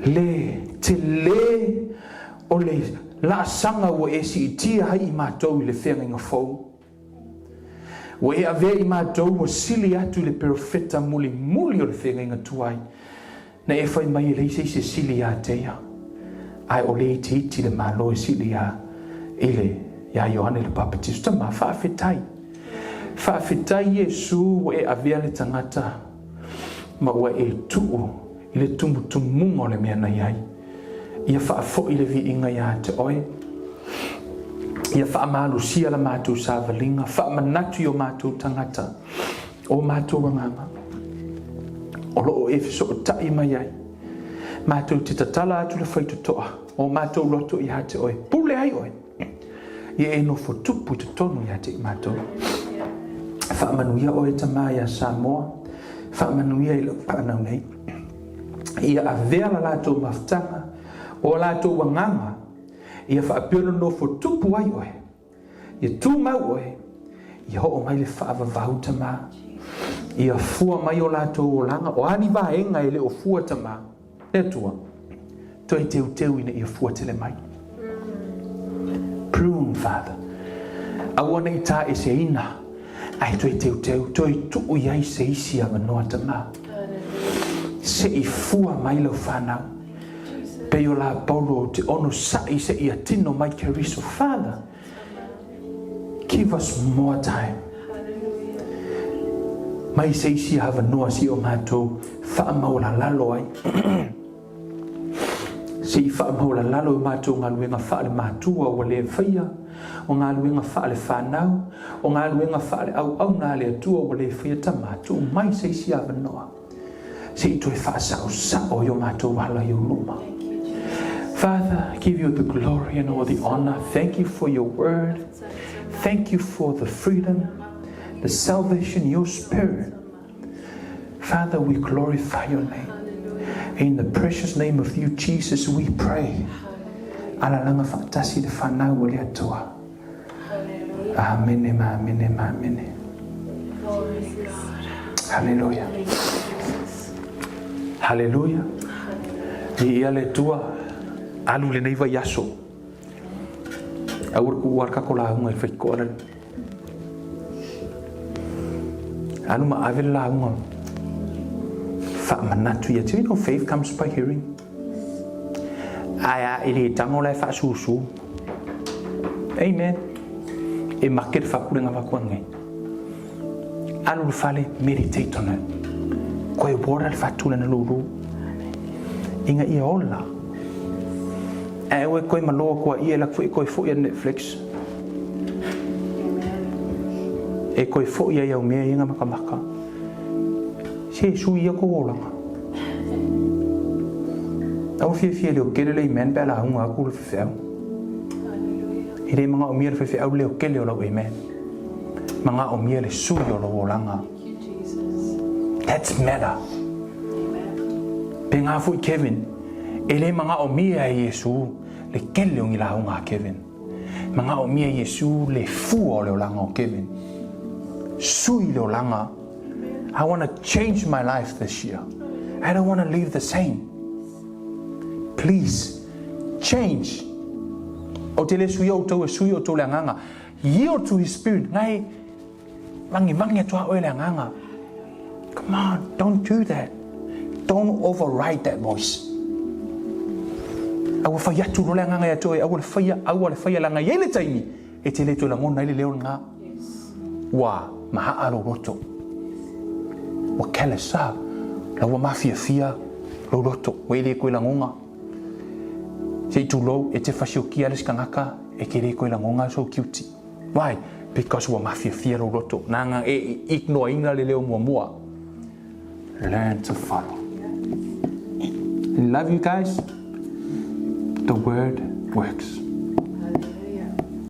Le tele o le laasaga ua e siitia ai i matou i le feagaiga fou. Ua e avea i matou ua sili atu i le perofeta mulimuli o le feagaiga tuai, na e fai mai e leai se isi e sili ia te ia, ae o le itiiti le Malo e sili ia i le iā Ioane le Papatiso. Tama, faafetai. Faafetai Iesu ua e avea le tagata ma ua e tuu i le tumutumuga o le mea na i ai. Ia faafoi le viiga iā te oe. Ia faamalosia la matou savaliga, faamanatu i o matou tagata, o matou agaga, o lo o e fesootai mai ai. Matou te tatala atu le faitotoa o matou loto ia te oe, pule ai oe, ia e nofo tupu i totonu ia te i matou. Faamanuia oe Tama ia Samoa, faamanuia i lau fanau nei. Ia avea la latou mafutaga, o latou agaga, Ia faapea ona nofo tupu ai oe, ia tumau oe, ia oo mai le faavavau Tama. Ia fua mai o latou olaga, o a ni vaega e le o fua Tama, le Atua, toe teuteu ina ia fua tele mai. Prune, Father. Aua ne i taeseina, ae toe teuteu, toe tuu i ai se isi avanoa Tama. Se i fua mai lau fanau. Pei o la Paulo ou te onosaʻi seia tino mai Keriso Father give us more time mai se isi avanoa se i o matou faamaualalalo ai se i faamaualalalo i matou galuega faale-matua ua le faia, o galuega faale-fanau, o galuega faale-auauna a le Atua ua le faia Tama, tuu mai se isi avanoa. Se i toe faasaosao i o matou ala i ou luma. Father, I give you the glory and all the honor. Thank you for your word. Thank you for the freedom, the salvation, your spirit. Father, we glorify your name. In the precious name of you, Jesus, we pray. Alalaga faatasi le fanau o le Atua. Amene ma amene ma amene. Haleluia. Haleluia. Viia le Atua, alu i lenei vaiaso. Aua le kuua le kako lauga i le faitotoa lale. Alu ma ave le lauga. Faamanatu ia te. You know, faith comes by hearing. Ae a e le tago la e faasusu. Amen. E make le faapulega vakuange. Alu le fale, meditate on it. Koe water le faatulana lulu. Inga ia ola. Ae aua e koe maloa kua ia e laku foi e koe foi a Netflix. E koe foi ai au mea ia nga makamaka. Se sui ia kou olaga. Aua fiafia leo kele le amen pe a lauga aku le faifeau. E le magaomia le faifeau leo kele o lau amen. Magaomia le sui o lou olaga. That's matter. Pe ngā foi Kevin, e le magaomia e Iesu le kele o ngi lauga a Kevin. Magaomia e Iesu le fua o le olaga o Kevin. Sui le olaga. I want to change my life this year. I don't want to live the same. Please, change. Ou te le suia outou e sui outou le agaga. Yield to his spirit. Ngai, vangivangi atu a oe le agaga. Come on, don't do that. Don't override that voice. Aua fai atu loa le agaga ia te oe, aua le faia, aua le faia leaga e i ai le taimi e te le toe lagona ai le leo lena. Ua mahaa lou loto. Ua callous a. La ua mafiafia lou loto. Ua e le koe lagoga. Se i tulou, e te fasiokia le isi tagata e te le koe lagoga sou guilty. Why? Because ua mafiafia lou loto. Nanga e ignore ina le leo muamua. Learn to follow. I love you guys. The word works.